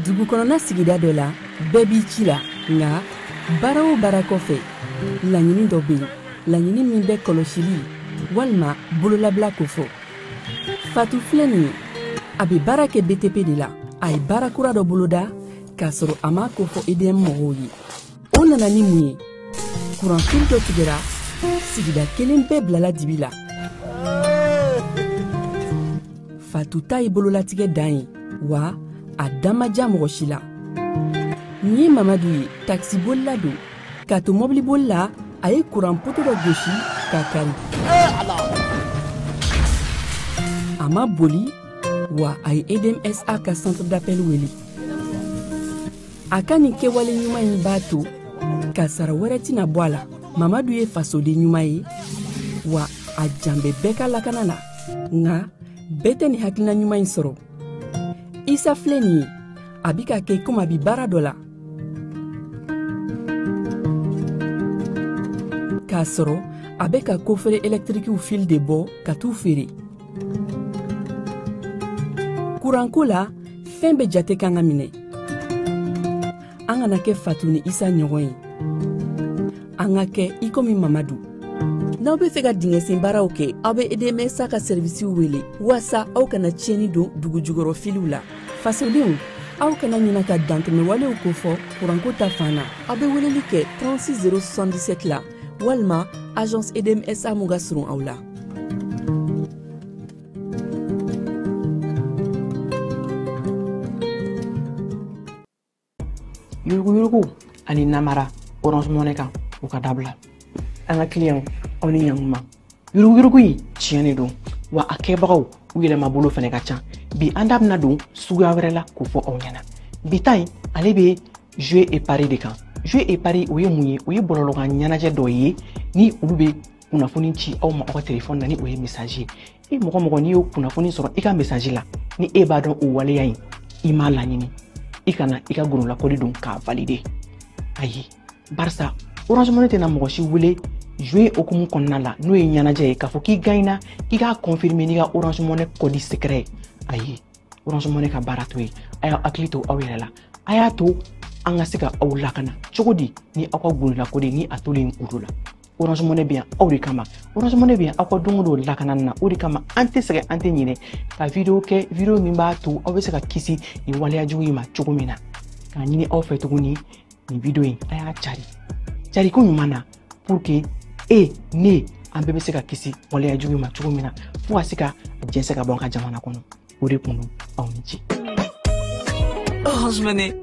Dugu kɔnɔna sigida dɔ la, bɛɛ b'i ci la, nka baara o baara kɔfɛ, laɲini dɔ bɛ yen, laɲini min bɛ kɔlɔsili walima bololabila kofɔ. Fatu filɛ nin ye, a bɛ baara kɛ BTP de la. A ye baara kura dɔ boloda k'a sɔrɔ a m'a kofɔ EDM mɔgɔw ye. O nana ni mun ye? Kuranfili dɔ tigɛra, sigida kelen bɛɛ bilala dibi la. Fatu ta ye bololatigɛ dan ye, wa a da ma diya mɔgɔ si la. Nin ye Mamadu ye, takisibolila don. K'a to mɔbiliboli la, a ye kuran poto dɔ gosi k'a kari. A ma boli, wa a ye EDMSA ka centre d'appel wele. A ka nin kɛwale ɲuman in b'a to kasara wɛrɛ tɛna bɔ a la. Mamadu ye fasoden ɲuman ye, wa a jan bɛ bɛɛ ka lakana la. Nka bɛɛ tɛ nin hakilina ɲuman in sɔrɔ. Isa filɛ nin ye, a bɛ ka kɛ komi a bɛ baara dɔ la, k'a sɔrɔ a bɛ ka kofere ɛlɛtirikiw fil de bɔ ka t'u feere. Kuranko la, fɛn bɛɛ jate kan ka minɛ. An kana kɛ Fatu ni Isa ɲɔgɔn ye, an ka kɛ i komi Mamadu. N'aw bɛ fɛ ka dingɛsen baaraw kɛ, aw bɛ EDMSA ka sɛrivisiw wele waasa aw kana tiɲɛni don dugu jukɔrɔ filiw la. Fasodenw, aw kana ɲina ka dantɛmɛwalew kofɔ kuranko ta fan na. Aw bɛ weleli kɛ 36 077 la walima agence EDMSA mun ka surun aw la. Yuruguyurugu ani namara Orange Money kan, u ka dabila. An ka client, aw ni ɲankuma. Yuruguyurugu in tiɲɛ de don, wa a kɛbagaw u yɛlɛmabolo fɛnɛ ka ca. Bi an da bɛna don suguya wɛrɛ la k'o fɔ aw ɲɛna. Bi ta in, ale bɛ jouer et pari de kan. Jouer et pari, o ye mun ye? O ye bɔlɔlɔkan ɲɛnajɛ dɔ ye ni olu bɛ kunnafoni ci aw ma aw ka telefɔni na, ni o ye message ye. E mɔgɔ mɔgɔ, n'i y'o kunnafoni sɔrɔ i ka message la, ni e b'a dɔn o waleya in i m'a laɲini, i kana i ka gololakɔli don k'a valider. Ayi, barisa Orange Money tɛna mɔgɔ si wele jouer hokumu kɔnɔna la, n'o ye ɲɛnajɛ ye, k'a fɔ k'i gagnera, k'i k'a confirmer n'i ka Orange Money code secret ye. Ayi, Orange Money ka baara t'o ye. A y'aw hakili to aw yɛrɛ la, a y'a to an ka se ka aw lakana cogo di ni aw ka gololakɔli ni a tolen kuru la. Orange Money bɛ yan aw de kama. Orange Money bɛ yan aw ka don o don lakanani na. O de kama an tɛ sɛgɛn, an tɛ ɲinɛ ka video kɛ, video min b'a to aw bɛ se ka kisi nin waleya jugu in ma cogo min na. K'a ɲini aw fɛ tuguni, nin video in, a y'a cari cari ko ɲuman na, pour que e ne an bɛɛ bɛ se ka kisi waleya jugu in ma cogo min na, fo ka se ka jɛnsɛn ka bɔ an ka jamana kɔnɔ. O de kun don. Aw ni ce. Orange Money.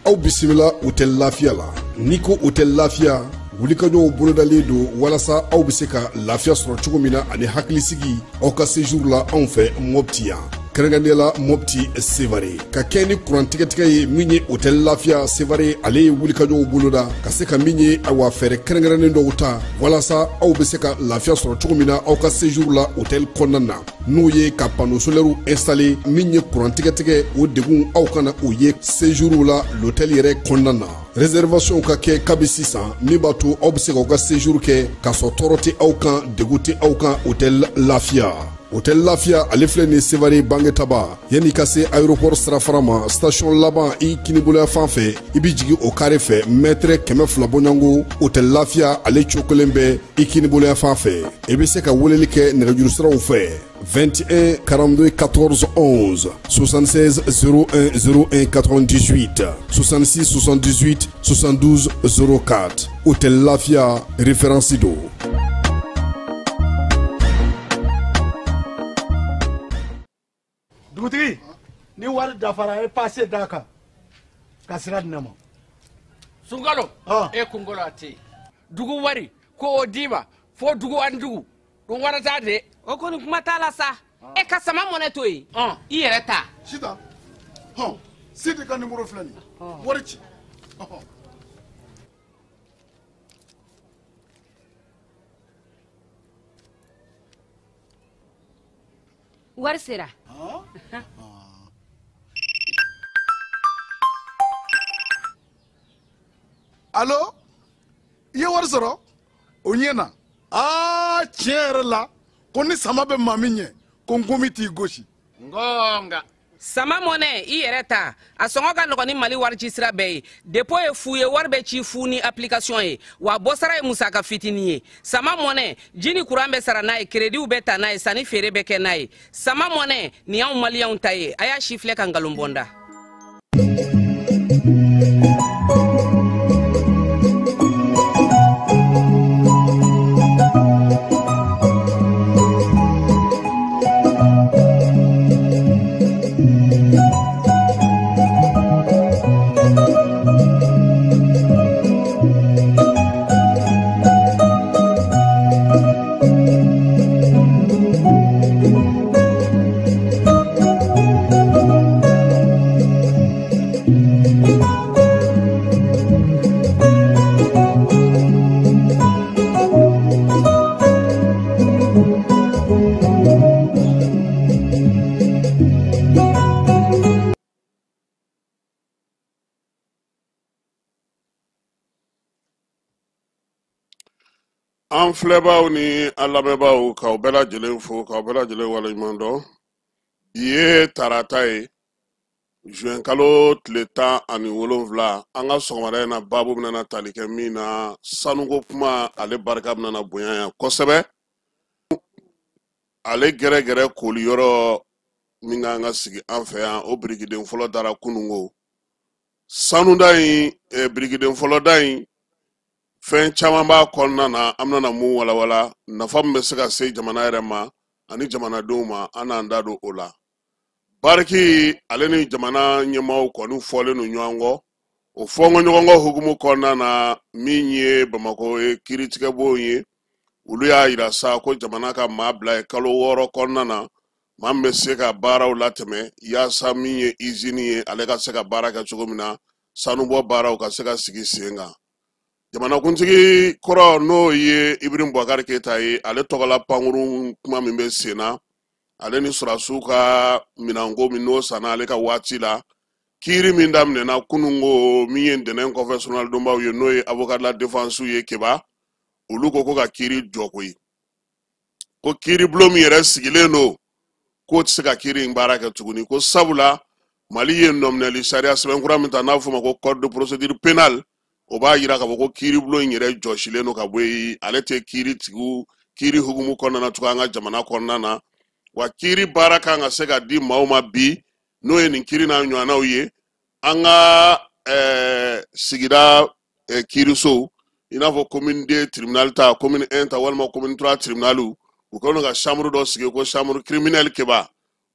Aw bisimila Hôtel Lafiya la. N'i ko Hôtel Lafiya, wulikajɔw bolodalen don walasa aw bɛ se ka lafiya sɔrɔ cogo min na ani hakilisigi aw ka séjour la anw fɛ Mopti yan, kɛrɛnkɛrɛnnenya la Mopti Sevare. Ka kɛ ni kuran tigɛtigɛ ye min ye, Hôtel Lafiya Sevare ale ye wulikajɔw boloda ka se ka min ye, awa, fɛɛrɛ kɛrɛnkɛrɛnnen dɔw ta walasa aw bɛ se ka lafiya sɔrɔ cogo min na aw ka séjour la hôtel kɔnɔna na, n'o ye ka panneau solaire installé. Min ye kuran tigɛtigɛ, o degun aw kana o ye séjour la l'hôtel yɛrɛ kɔnɔna na. Réservation ka kɛ kabi sisan, min b'a to aw bɛ se k'aw ka séjour kɛ k'a sɔrɔ tɔɔrɔ tɛ aw kan, degun tɛ aw kan. Hôtel Lafiya, Hôtel Lafiya ale filɛ nin Sevare Bangetaba, yanni ka se aéroport sirafara ma, station laban i kiniboloya fan fɛ, i bɛ jigin o carré fɛ, mètre 200 bɔɲɔgɔnko, Hôtel Lafiya ale cokolen bɛ i kiniboloya fan fɛ. I bɛ se ka weleli kɛ nɛgɛjuru siraw fɛ: 21 42 14 11, 76 01 01 98, 66 78 72 04. Hôtel Lafia, référence do. Dugutigi, ni wari dafara e passe d'a kan ka sira di ne ma. Sunkalo, e kunkolo a tɛ yen. Dugu wari ko o d'i ma fo dugu ani dugu dun wara t'a de. O kɔni kuma t'a la sa. E ka sama mɔnɛ to yen. I yɛrɛ ta. Sitan, hɔn, Sidi ka numéro filɛ nin ye. Wari ci. Wari sera. Allo, i ye wari sɔrɔ? O ɲɛna. Aa, tiɲɛ yɛrɛ la, ko ni sama bɛ maa min ɲɛ, ko nkomi t'i gosi. Ngonga. Sama mɔnɛ, i yɛrɛ ta. A sɔngɔ ka nɔgɔn ni Mali wari ci sira bɛɛ ye. Dépôt ye fu ye, wari bɛ ci fu ni application ye. Wa bɔsara ye musaka fitinin ye. Sama mɔnɛ, ji ni kuran bɛ sara n'a ye, créditw bɛ ta n'a ye, sanni feere bɛ kɛ n'a ye. Sama mɔnɛ, nin y'anw maliyɛnw ta ye. A y'a si filɛ ka nkalon bɔ n da. An filɛbaw ni an lamɛnbaaw, k'aw bɛɛ lajɛlen fo, k'aw bɛɛ lajɛlen waleɲuman dɔn. Bi ye tarata ye, juin kalo tile 17. An ka sɔgɔmada in na, baabu bɛna tali kɛ min na, sanuko kuma, ale barika bɛna bonya yan kosɛbɛ. Ale gɛrɛgɛrɛ koli yɔrɔ min kan ka sigi an fɛ yan, o birikiden fɔlɔ dara kununko. Sanuda in, birikiden fɔlɔ da in, fɛn caman b'a kɔnɔna na, an bɛna mun walawala, nafa min bɛ se ka se jamana yɛrɛ ma ani jamanadenw ma, an n'an da don o la. Bariki ale ni jamana ɲɛmaaw kɔni fɔlen don ɲɔgɔn kɔ. O fɔnkɔ ɲɔgɔn kɔ hukumu kɔnɔna na, min ye Bamakɔ ye kiiritigɛbon ye, olu y'a yira sa ko jamana ka maa bila ye kalo 6 kɔnɔna na, maa min bɛ se ka baaraw latɛmɛ yaasa min ye izini ye, ale ka se ka baara kɛ cogo min na, sanubɔ baaraw ka se ka sigi sen kan. Jamanakuntigi kɔrɔ, n'o ye Ibrahim Boubacar Keita ye, ale tɔgɔla pankurun kuma min bɛ sen na, ale ni sɔrɔdasiw ka minɛnko min n'o sanna ale ka waati la, kiiri min daminɛna kununko, min ye ntɛnɛn kɔfɛ surunalidonbaw ye, n'o ye avocat de la défense ye Keba, olu ko ko ka kiiri jɔ koyi, ko kiiribulon min yɛrɛ sigilen don, k'o tɛ se ka kiiri in baara kɛ tuguni, ko sabula Mali ye nɔminɛli sariya sɛbɛnkura min ta, n'a bɛ f'o ma ko code de procédure pénale, o b'a yira k'a fɔ ko kiiribulon in yɛrɛ jɔsilen don ka bɔ yen, ale tɛ kiiri tigiw kiiri hukumu kɔnɔna na tugun an ka jamana kɔnɔna na. Wa kiiri baara kan ka se ka di maaw ma bi, n'o ye nin kiiri n'a ɲɔgɔnnaw ye, an ka sigida kiirisow, i n'a fɔ commune 2 tribunal ta, commune 1 ta, walima commune 3 tribunal, u kɛlen ka chambre dɔ sigi ko chambre criminelle Keba,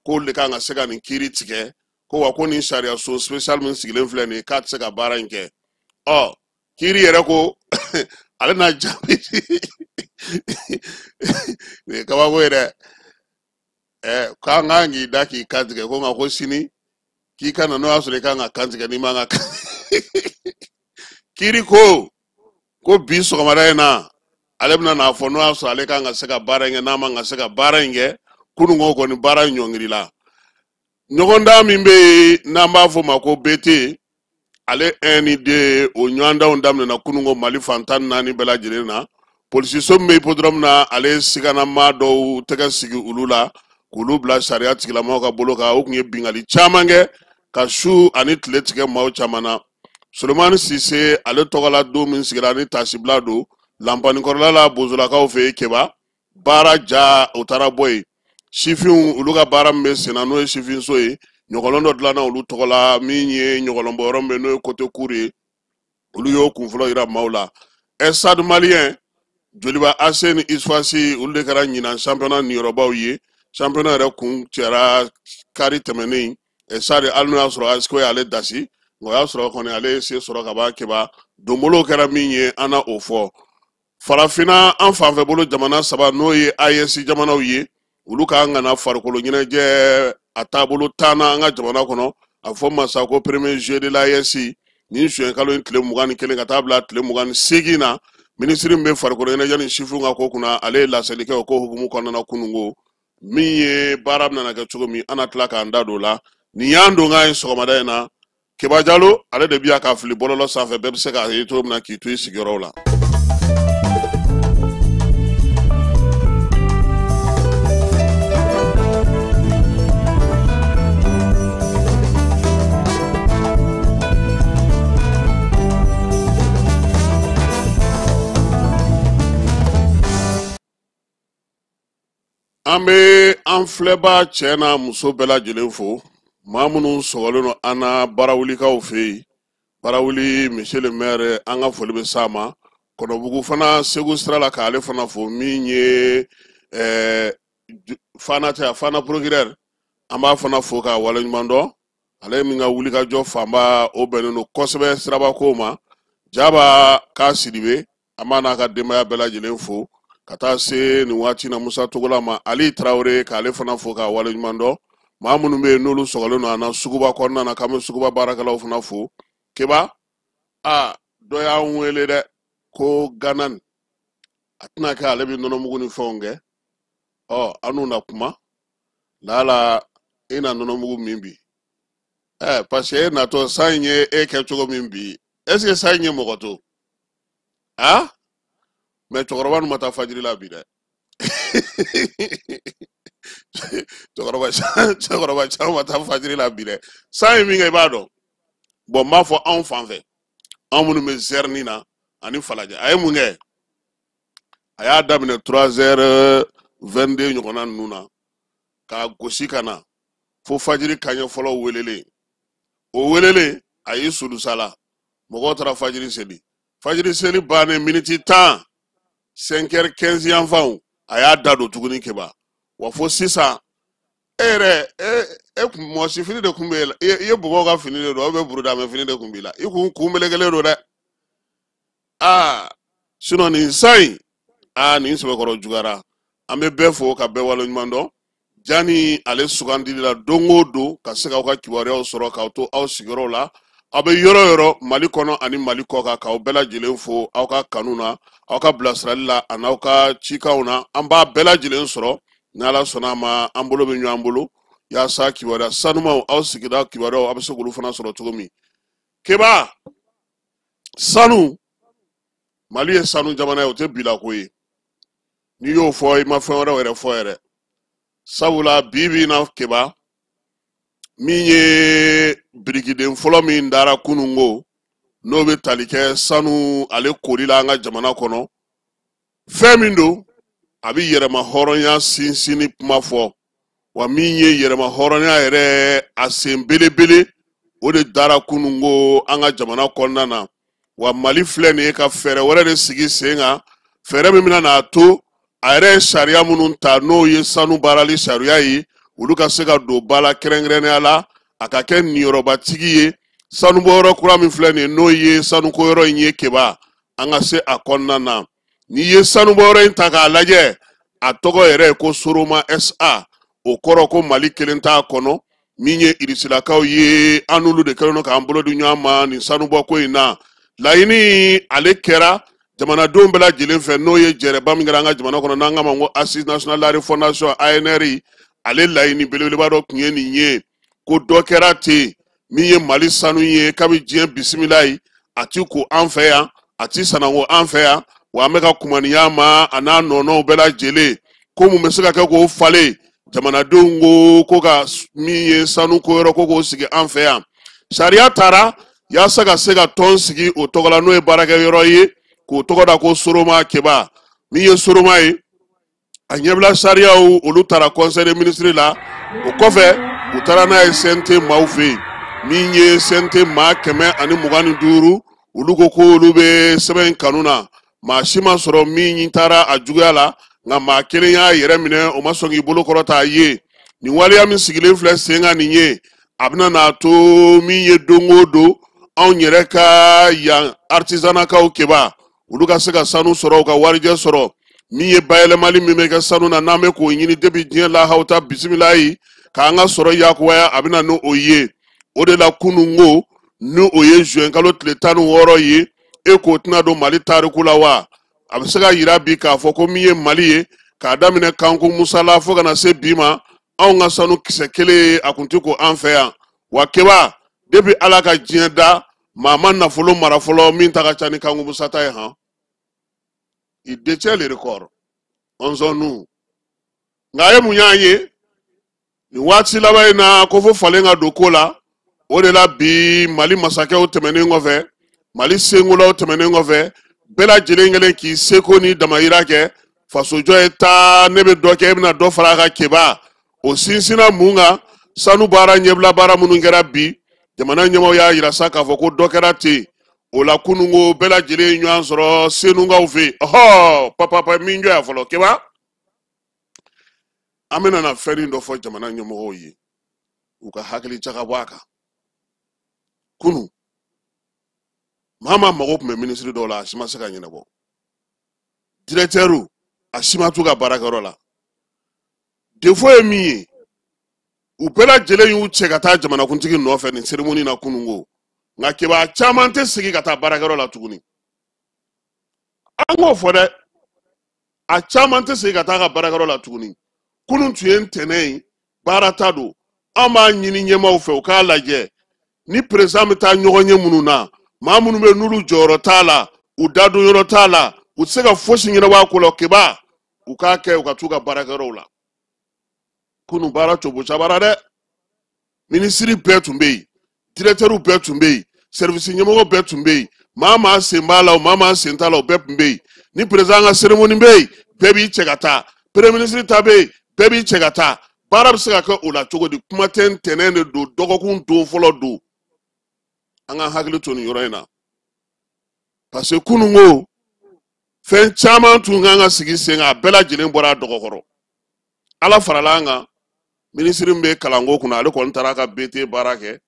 k'olu de kan ka se ka nin kiiri tigɛ. Ko wa ko nin sariya so spécial min sigilen filɛ nin ye, k'a tɛ se ka baara in kɛ. Ɔ kiiri yɛrɛ ko ale n'a jaabi nin ye kabako ye dɛ. K'an kan k'i da k'i kan tigɛ, ko nka ko sini k'i ka na, n'o y'a sɔrɔ i kan ka kan tigɛ, n'i man ka kan. Kiiri ko ko bi sɔgɔmada in na, ale bɛna n'a fɔ n'o y'a sɔrɔ ale kan ka se ka baara in kɛ, n'a man ka se ka baara in kɛ. Kununko kɔni baara ɲɔngirila. Ɲɔgɔndan min bɛ yen n'an b'a fɔ o ma ko BT ale 1 ni 2, o ɲɔgɔndanw daminɛna kununko Mali fan 14 bɛɛ lajɛlen na. Polisiso min bɛ hippodrome na, ale sigana maa dɔw tɛgɛ sigi olu la k'olu bila sariya tigilamɔgɔw ka bolo kan. O tun ye bingali caman kɛ ka su ani tile tigɛ maaw caman na. Solomani Sise ale tɔgɔla don min sigira ni tasibila don lanpanikɔrɔla la bozolakaw fɛ yen Keba, baara ja o taara bɔ yen. Sifinw olu ka baara min bɛ sen na, n'o ye sifinso ye, ɲɔgɔlɔn dɔ dilanna olu tɔgɔ la, min ye ɲɔgɔlɔnbɔyɔrɔ min bɛ, n'o ye côté cour ye, olu y'o kunfɔlɔ yira maaw la. Stade Malien, Joliba AC ni Isfasi, olu de kɛra ɲinan championnat niyɔrɔbaw ye. Championnat yɛrɛ kun cɛra kari tɛmɛnen sari, hali n'o y'a sɔrɔ ASCO y'ale dasi, nka o y'a sɔrɔ kɔni ale ye se sɔrɔ ka ban. Keba, donbolo kɛra min ye, an na o fɔ. Farafinna an fanfɛ bolo jamana 3, n'o ye AES jamanaw ye, olu k'an kana farikolo ɲɛnajɛ a taabolo tan na an ka jamana kɔnɔ. A fɔ masa ko premier jeu de l'AES nin juin kalo in tile 21 ka taa bila tile 28 na. Minisiri min bɛ farikolo ɲɛnajɛ ni sifinw ka ko kunna, ale ye laseli kɛ o ko hukumu kɔnɔna na kununko. Min ye baara bɛna kɛ cogo min, an na tila k'an da don o la. Nin y'an donkan ye sɔgɔmada in na. Keba Jalo, ale de bi yan k'a fili bɔlɔlɔ sanfɛ, bɛɛ bɛ se k'a ye cogo min na k'i to i sigiyɔrɔw la. An bɛ an filɛbaa cɛ n'a muso bɛɛ lajɛlen fo, maa minnu sɔgɔlen don an na barawulikaw fɛ yen. Barawuli monsieur le maire, an ka foli bɛ s'a ma. Kɔnɔbugu fana, Segu sira la, k'ale fana fo. Min ye Fana tɛ, Fana procureur, an b'a fana fo k'a waleɲuman dɔn. Ale min ka wulikajɔ fanba o bɛnnen don kosɛbɛ sirabako ma. Jaba k'a Sidibe, an b'a n'a ka denbaya bɛɛ lajɛlen fo ka taa se nin waati na Musa Togola ma. Ali Tarawele, k'ale fana fo k'a waleɲuman dɔn. Maa minnu bɛ yen n'olu sɔgɔlen don an na suguba kɔnɔna na, k'an bɛ suguba baarakɛlaw fana fo. Keba, a dɔ y'an wele dɛ, ko Ganan a tɛna kɛ ale bɛ nɔnɔmugu ni fɛnw kɛ. Ɔ, an n'u na kuma lala e na nɔnɔmugu min bi, parce que e natɔ san in ye e kɛ cogo min bi, est ce que san in ye mɔgɔ to? Ah, mais cɛkɔrɔba ninnu ma taa fajiri la bi dɛ. Cɛkɔrɔba caman ma taa fajiri la bi dɛ. San ye min kɛ, i b'a dɔn. Bon, n b'a fɔ anw fan fɛ, anw minnu bɛ zɛrini na ani Falajɛ, a ye mun kɛ? A y'a daminɛ trois heures vingt-deux ɲɔgɔnna ninnu na k'a gosi ka na fo fajiri kanɲɛ fɔlɔ welelen. O welelen, a y'i sulusa la, mɔgɔw taara fajiri seli. Fajiri seli bannen miniti 10, cinq heures quinze yanfanw, a y'a da don tuguni. Keba, wa fo sisan e yɛrɛ e kun mɔgɔ si fini de kun b'e la, i ye bɔbɔw ka fini de don, aw bɛ burudamɛ fini de kun b'i la, i kun melekelen don dɛ. Aa, sinon nin san in, aa, nin sɛbɛkɔrɔ juguyara. An bɛ bɛɛ fo ka bɛɛ waleɲuman dɔn. Jani ale sugandili la don o don ka se k'aw ka kibaruyaw sɔrɔ k'aw to aw sigiyɔrɔw la, aw bɛ yɔrɔ o yɔrɔ Mali kɔnɔ ani Mali kɔ kan, k'aw bɛɛ lajɛlen fo aw ka kanu na, aw ka bilasirali la ani aw ka cikanw na. An b'a bɛɛ lajɛlen sɔrɔ n'Ala sɔnna a ma. An bolo bɛ ɲɔgɔn bolo yaasa kibaruya sanumaw, aw sigida kibaruyaw, aw bɛ se k'olu fana sɔrɔ cogo min. Keba, sanu, Mali ye sanu jamana ye, o tɛ bilako ye. N'i y'o fɔ, i ma fɛn wɛrɛw yɛrɛ fɔ yɛrɛ. Sabula bi bi in na, Keba, min ye birikiden fɔlɔ min dara kununko, n'o bɛ tali kɛ sanu ale kori la an ka jamana kɔnɔ, fɛn min don, a bɛ yɛrɛma hɔrɔnya sinsinni kuma fɔ. Wa min ye yɛrɛma hɔrɔnya yɛrɛ a sen belebele, o de dara kununko an ka jamana kɔnɔna na. Wa Mali filɛ nin ye ka fɛɛrɛ wɛrɛ de sigi sen kan, fɛɛrɛ min bɛna n'a to a yɛrɛ ye sariya minnu ta, n'o ye sanu baarali sariya ye, olu ka se ka don ba la kɛrɛnkɛrɛnnenya la, a ka kɛ niyɔrɔbatigi ye. Sanubɔyɔrɔ kura min filɛ nin ye, n'o ye sanukoyɔrɔ in ye, Keba, an ka se a kɔnɔna na. N'i ye sanubɔyɔrɔ in ta k'a lajɛ, a tɔgɔ yɛrɛ ye ko Soroma SA. O kɔrɔ ko Mali kelen t'a kɔnɔ. Min ye irisilakaw ye, an n'olu de kɛlen don k'an bolo di ɲɔgɔn ma nin sanubɔko in na. Laɲini ale kɛra jamanadenw bɛɛ lajɛlen fɛ, n'o ye jɛrɛba min kɛra an ka jamana kɔnɔ, n'an k'a ma ko Assise nationale de la refondation, ANR. Ale laɲini belebeleba dɔ tun ye nin ye, ko dɔ kɛra ten. Min ye Mali sanu ye, kabi diɲɛ bisimila ye, a ti ko an fɛ yan, a ti sananko an fɛ yan. Wa an bɛ ka kumaniya ma a n'a nɔnɔw bɛɛ lajɛlen, ko mun bɛ se ka kɛ k'o falen. Jamanadenw ko ka min ye sanu ko yɔrɔ ko k'o sigi an fɛ yan. Sariya taara yaasa ka se ka tɔn sigi o tɔgɔ la, n'o ye baarakɛyɔrɔ ye, k'o tɔgɔ da ko Soroma. Keba, min ye Soroma ye, a ɲɛbila sariyaw olu taara conseil des ministres la. O kɔfɛ, u taara n'a ye CNT maaw fɛ yen. Min ye CNT maa 125, olu ko k'olu bɛ sɛbɛn in kanu na. Maa si ma sɔrɔ min taara a juguya la. Nka maa kelen y'a yɛrɛ minɛ, o ma sɔn k'i bolo kɔrɔta a ye. Nin waleya min sigilen filɛ sen kan nin ye, a bɛna n'a to min ye don o don anw yɛrɛ ka yan artisanakaw keba, olu ka se ka sanu sɔrɔ, u ka warijɛ sɔrɔ. Min ye bayɛlɛmali min bɛ kɛ sanu na, n'an bɛ k'o ɲini depuis diɲɛ lahawuta bisimilayi k'an ka sɔrɔ yakubaya, a bɛna n'o ye. O de la kununko, ni o ye juin kalo tile 16 ye, e k'o tɛna don Mali tariku la wa? A bɛ se ka yira bi k'a fɔ ko min ye Mali ye, k'a daminɛ Kanku Musa la fo ka na se bi ma, anw ka sanu kisɛ kelen ye a kun ti ko an fɛ yan. Wa keba, depuis Ala ka diɲɛ da, maa ma nafolo mara fɔlɔ min ta ka ca ni Kanku Musa ta ye han. Il détient le record. Ɔnzɔn nka a ye mun y'an ye nin waati laban in na, ko fo falen ka don ko la. O de la bi Mali masakɛw tɛmɛnen kɔfɛ, Mali senkolaw tɛmɛnen kɔfɛ, bɛɛ lajɛlen kɛlen k'i seko ni damayira kɛ fasojɔ ye taa, ne bɛ dɔ kɛ, e bɛna dɔ fara a kan keba. O sinsinna mun kan? Sanu baara ɲɛbila baara minnu kɛra bi, jamana ɲɛmaaw y'a yira sa k'a fɔ ko dɔ kɛra ten. O la kununko bɛɛ lajɛlen ye ɲɔgɔn sɔrɔ Senukaw fɛ yen. Ɔhɔ, papapa min jɔ yan fɔlɔ keba, an bɛna na fɛn dɔ fɔ jamana ɲɛmɔgɔw ye, u ka hakili jagabɔ a kan. Kunu maa maa mago tun bɛ minisiri dɔw la, a si ma se ka ɲɛnabɔ. Directeur a si ma t'u ka baarakɛyɔrɔ la. Défaut ye min ye, u bɛɛ lajɛlen y'u cɛ ka taa jamanakuntigi nɔfɛ nin cérémonie na kununko, nka keba caman tɛ segin ka taa baarakɛyɔrɔ la tuguni. An k'o fɔ dɛ, a caman tɛ segin ka taa ka baarakɛyɔrɔ la tuguni. Kunun tun ye ntɛnɛn ye, baara ta don. An b'a ɲini ɲɛmaaw fɛ u k'a lajɛ ni président bɛ taa ɲɔgɔn ye minnu na, maa minnu bɛ n'olu jɔyɔrɔ t'a la, u dadon yɔrɔ t'a la, u tɛ se ka fosi ɲɛnabɔ a ko la keba, u k'a kɛ u ka t'u ka baarakɛyɔrɔw la. Kunun baara cogo cabara dɛ, minisiri bɛɛ tun bɛ yen, directeur bɛɛ tun bɛ yen, service ɲɛmɔgɔ bɛɛ tun bɛ yen, maa maa sen b'a la o, maa maa sen t'a la o, bɛɛ tun bɛ yen. Ni président ka cérémonie bɛ yen, bɛɛ b'i cɛ ka taa. Premier ministre ta bɛ yen, bɛɛ b'i cɛ ka taa. Baara bɛ se ka kɛ o la cogo di? Kuma tɛ, ntɛnɛn de don, dɔgɔkun don fɔlɔ don. An ka hakili to nin yɔrɔ in na, parce que kununko fɛn caman tun kan ka sigi sen kan, a bɛɛ lajɛlen bɔra a dɔgɔkɔrɔ. Ala farala an kan, minisiri min bɛ kalanko kunna, ale kɔni taara a ka BT baara kɛ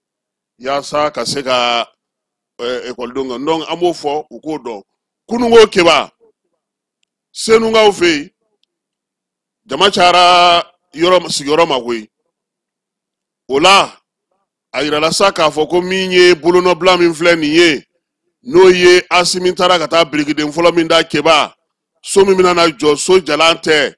yaasa ka se ka ekɔlidenw kɛ. Donc an b'o fɔ u k'o dɔn. Kununko keba, Senukaw fɛ yen, jama cayara yɔrɔ sigiyɔrɔ ma koyi. O la a yirala sa k'a fɔ ko min ye bolonɔbila min filɛ nin ye, n'o ye Asimi taara ka taa birikiden fɔlɔ min da keba, so min bɛna na jɔ, so jalan tɛ,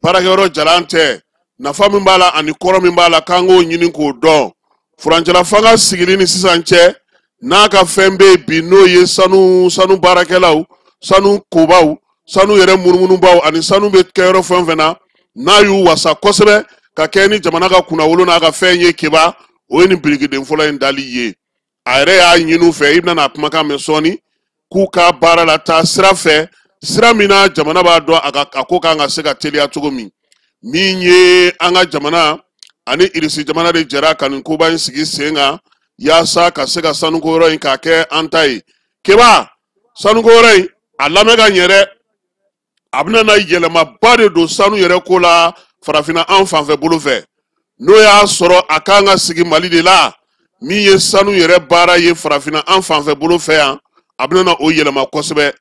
baarakɛyɔrɔ jalan tɛ, nafa min b'a la ani kɔrɔ min b'a la, k'an k'o ɲini k'o dɔn. Furancɛla fanga sigili ni sisan cɛ, n'a ka fɛn bɛ yen bi, n'o ye sanu baarakɛlaw, sanu kobaw, sanu yɛrɛ munumunubaw ani sanu bɛ kɛ yɔrɔ fɛn fɛn na, n'a y'u wasa kosɛbɛ ka kɛ ni jamana ka kunnawolo n'a ka fɛn ye keba, o ye nin birikiden fɔlɔ in dali ye. A yɛrɛ y'a ɲini u fɛ, i bɛna n'a kumakan mɛn sɔɔni, k'u ka baara la taa sira fɛ, sira min na jamana b'a dɔn a ka a ko kan ka se ka teliya cogo min. Min ye an ka jamana ani Irisi jamana de jɛra ka nin koba in sigi sen kan yaasa ka se ka sanuko yɔrɔ in k'a kɛ an ta ye. Keba, sanuko yɔrɔ in a lamɛn ka ɲɛ dɛ, a bɛna na yɛlɛmaba de don sanu yɛrɛ ko la farafinna an fanfɛ bolo fɛ. N'o y'a sɔrɔ a kan ka sigi Mali de la, min ye sanu yɛrɛ baara ye farafinna an fanfɛ bolo fɛ yan, a bɛna na o yɛlɛma kosɛbɛ.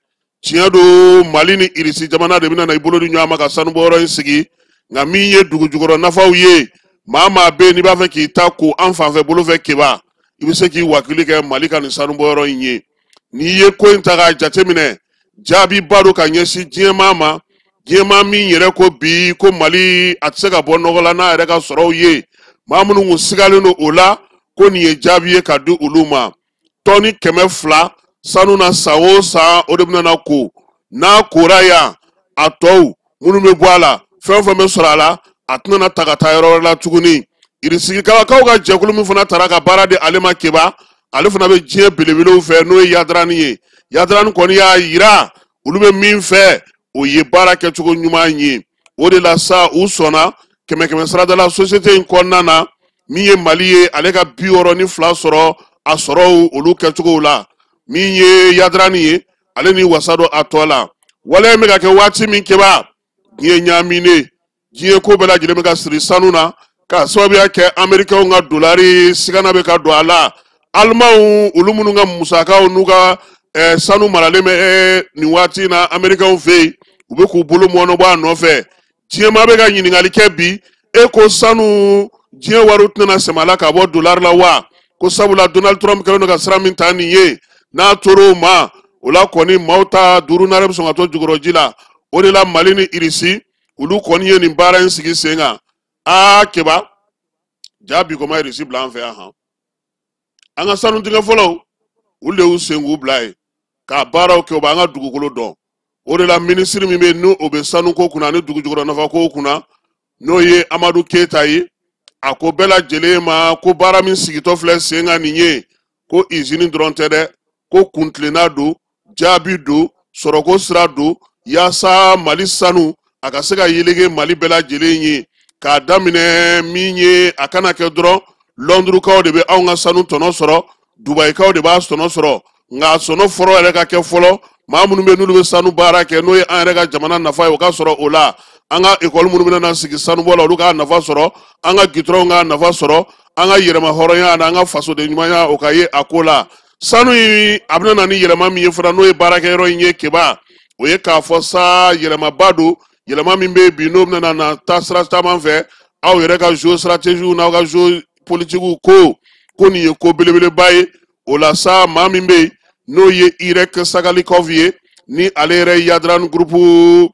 Tiɲɛ don, Mali ni Irisi jamana de bɛna na i bolo di ɲɔgɔn ma ka sanubɔyɔrɔ in sigi, nka min ye dugu jukɔrɔ nafaw ye, maa maa bɛ yen n'i b'a fɛ k'i ta ko an fanfɛ bolo fɛ keba, i bɛ se k'i wakili kɛ Mali ka nin sanubɔyɔrɔ in ye. N'i ye ko in ta k'a jateminɛ, jaabiba don ka ɲɛsin diɲɛmaa ma, diɲɛmaa min yɛrɛ ko bi ko Mali a tɛ se ka bɔ nɔgɔ la n'a yɛrɛ ka sɔrɔw ye. Maa minnu kun sigalen don o la, ko nin ye jaabi ye ka di olu ma. Tɔni 200 sanu na san o san, o de bɛna na ko n'a kora yan, a tɔw minnu bɛ bɔ a la, fɛn o fɛn bɛ sɔrɔ a la, a tɛna na ta ka taa yɔrɔ wɛrɛ la tuguni. Irisigikaw ka jɛkulu min fana taara ka baara di ale ma keba, ale fana bɛ diɲɛ belebelew fɛ, n'o ye Yadarani ye. Yadarani kɔni y'a yira olu bɛ min fɛ, o ye baara kɛcogo ɲuman ye. O de la sa u sɔnna kɛmɛ kɛmɛ sarada la société in kɔnɔna na, min ye Mali ye, ale ka 62 sɔrɔ a sɔrɔw olu kɛcogow la. Min ye Yadarani ye, ale ni wasa don a tɔ la. Waleya in bɛ ka kɛ waati min keba, Diɲɛ ɲaaminen, diɲɛ ko bɛɛ lajɛlen bɛ ka siri sanu na k'a sababuya kɛ amerikɛnw ka dolari sigana bɛ ka don a la. Alimanw, olu minnu ka musakaw n'u ka sanu maralen bɛ nin waati in na amerikɛnw fɛ yen, u bɛ k'u bolo mɔɔnɔbɔ a nɔfɛ. Diɲɛmaa bɛ ka ɲininkali kɛ bi, e ko sanu diɲɛ wariw tɛna sɛmɛ a la ka bɔ dolari la wa? Ko sabula Donald Trump kɛlen don ka sira min ta nin ye, n'a tor'o ma, o la kɔni maaw ta duuru naani bɛ sɔn ka to jukɔrɔji la. O de la Mali ni Irisi olu kɔni ye nin baara in sigi sen kan. Aa Keba, ja bi kɔma Irisi bila an fɛ yan han. An ka sanu dingɛ fɔlɔw, olu de y'u sen k'u bila yen k'a baaraw kɛ, u b'an ka dugukolo dɔn. O de la minisiri min bɛ yen n'o bɛ sanuko kunna ani dugu jukɔrɔ nafako kunna, n'o ye Amadu Keyita ye, a ko bɛɛ lajɛlen ma ko baara min sigitɔ filɛ sen kan nin ye, ko izini dɔrɔn tɛ dɛ, ko kuntilenna don, jaabi don, sɔrɔko sira don, yaasa Mali sanu a ka se ka yelege Mali bɛɛ lajɛlen ye. K'a daminɛ min ye, a kana kɛ dɔrɔn Lɔndurukaw de bɛ anw ka sanu tɔnɔ sɔrɔ, Dubayikaw de b'a tɔnɔ sɔrɔ, nka sɔnɔ fɔlɔ yɛrɛ ka kɛ fɔlɔ maa minnu bɛ n'olu bɛ sanu baara kɛ, n'o ye an yɛrɛ ka jamana nafa ye, o ka sɔrɔ o la. An ka ekɔli minnu bɛna sigi sanubɔ la, olu k'a nafa sɔrɔ, an ka gitɔrɔnw k'a nafa sɔrɔ, an ka yɛrɛma hɔrɔnya ani an ka fasoden ɲumanya o ka ye a ko la. Sanu in a bɛna na ni yɛlɛma min ye fana, n'o ye baarakɛyɔrɔ in ye Keba, o ye k'a fɔ sa yɛlɛmaba don, yɛlɛma min bɛ bi n'o bɛna na taa sira caman fɛ. Aw yɛrɛ ka géostratégie n'aw ka géopolitique ko nin ye ko belebeleba ye. O la sa maa min bɛ yen n'o ye Irek Sagalikov ye, ni ale yɛrɛ ye Yadran groupe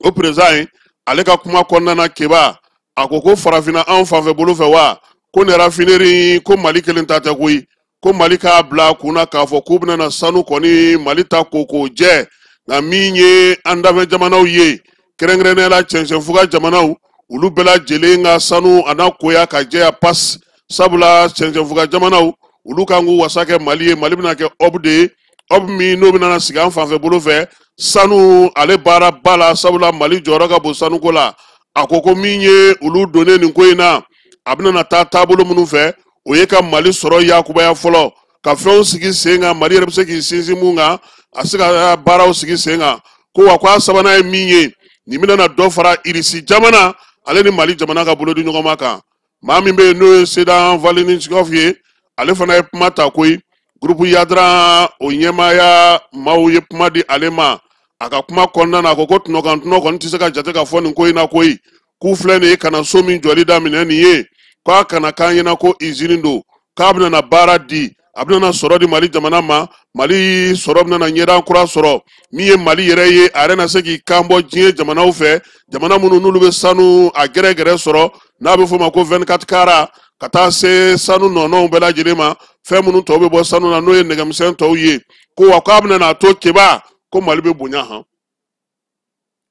o président ye, ale ka kuma kɔnɔna na Keba, a ko ko farafinna anw fanfɛ bolo fɛ wa, ko nin raffinerie ko Mali kelen ta tɛ koyi, ko Mali k'a bila a kun na k'a fɔ k'u bɛna na sanu kɔni Mali ta ko k'o jɛ. Nka min ye an dafɛ jamanaw ye, kɛrɛnkɛrɛnnenya la cɛncɛnfuga jamanaw, olu bɛɛ lajɛlen ka sanu a n'a koya ka jɛya pas, sabula cɛncɛnfuga jamanaw olu kan k'u wasa kɛ Mali ye. Mali bɛna kɛ hub de ye, hub min n'o bɛna sigi an fanfɛ bolo fɛ sanu ale baara ba la, sabula Mali jɔyɔrɔ ka bon sanuko la. A ko ko min ye olu donnen nin ko in na, a bɛna na taa taabolo minnu fɛ, o ye ka Mali sɔrɔ yakubaya fɔlɔ, ka fɛnw sigi sen kan, Mali yɛrɛ bɛ se k'i sinsin mun kan, a se ka baaraw sigi sen kan. Ko wa k'a sabanan ye min ye, nin bɛna na dɔ fara Irisi jamana ale ni Mali jamana ka bolodi ɲɔgɔnma kan. Maa min bɛ yen n'o ye Sedan Valenikov ye, ale fana ye kuma ta koyi. Groupe Yadran o ɲɛmaaya maaw ye kuma di ale ma. A ka kuma kɔnɔna na, a ko ko tɔnɔkan tɔnɔ kɔni tɛ se ka jate ka fɔ nin ko in na koyi. K'u filɛ nin ye ka na so min jɔli daminɛ nin ye, k'a kana k'an ɲɛna ko izini don, k'a bɛna na baara di, a bɛna na sɔrɔ di Mali jamana ma, Mali sɔrɔ bɛna na ɲɛda kura sɔrɔ. Min ye Mali yɛrɛ ye, a yɛrɛ na se k'i kan bɔ diɲɛ jamanaw fɛ, jamana minnu n'olu bɛ sanu a gɛrɛgɛrɛ sɔrɔ, n'a bɛ f'o ma ko 24 carats, ka taa se sanu nɔnɔw bɛɛ lajɛlen ma, fɛn minnu tɔw bɛ bɔ sanu na, n'o ye nɛgɛmisɛn tɔw ye. Ko wa k'a bɛna n'a to Keba, ko Mali bɛ bonya han.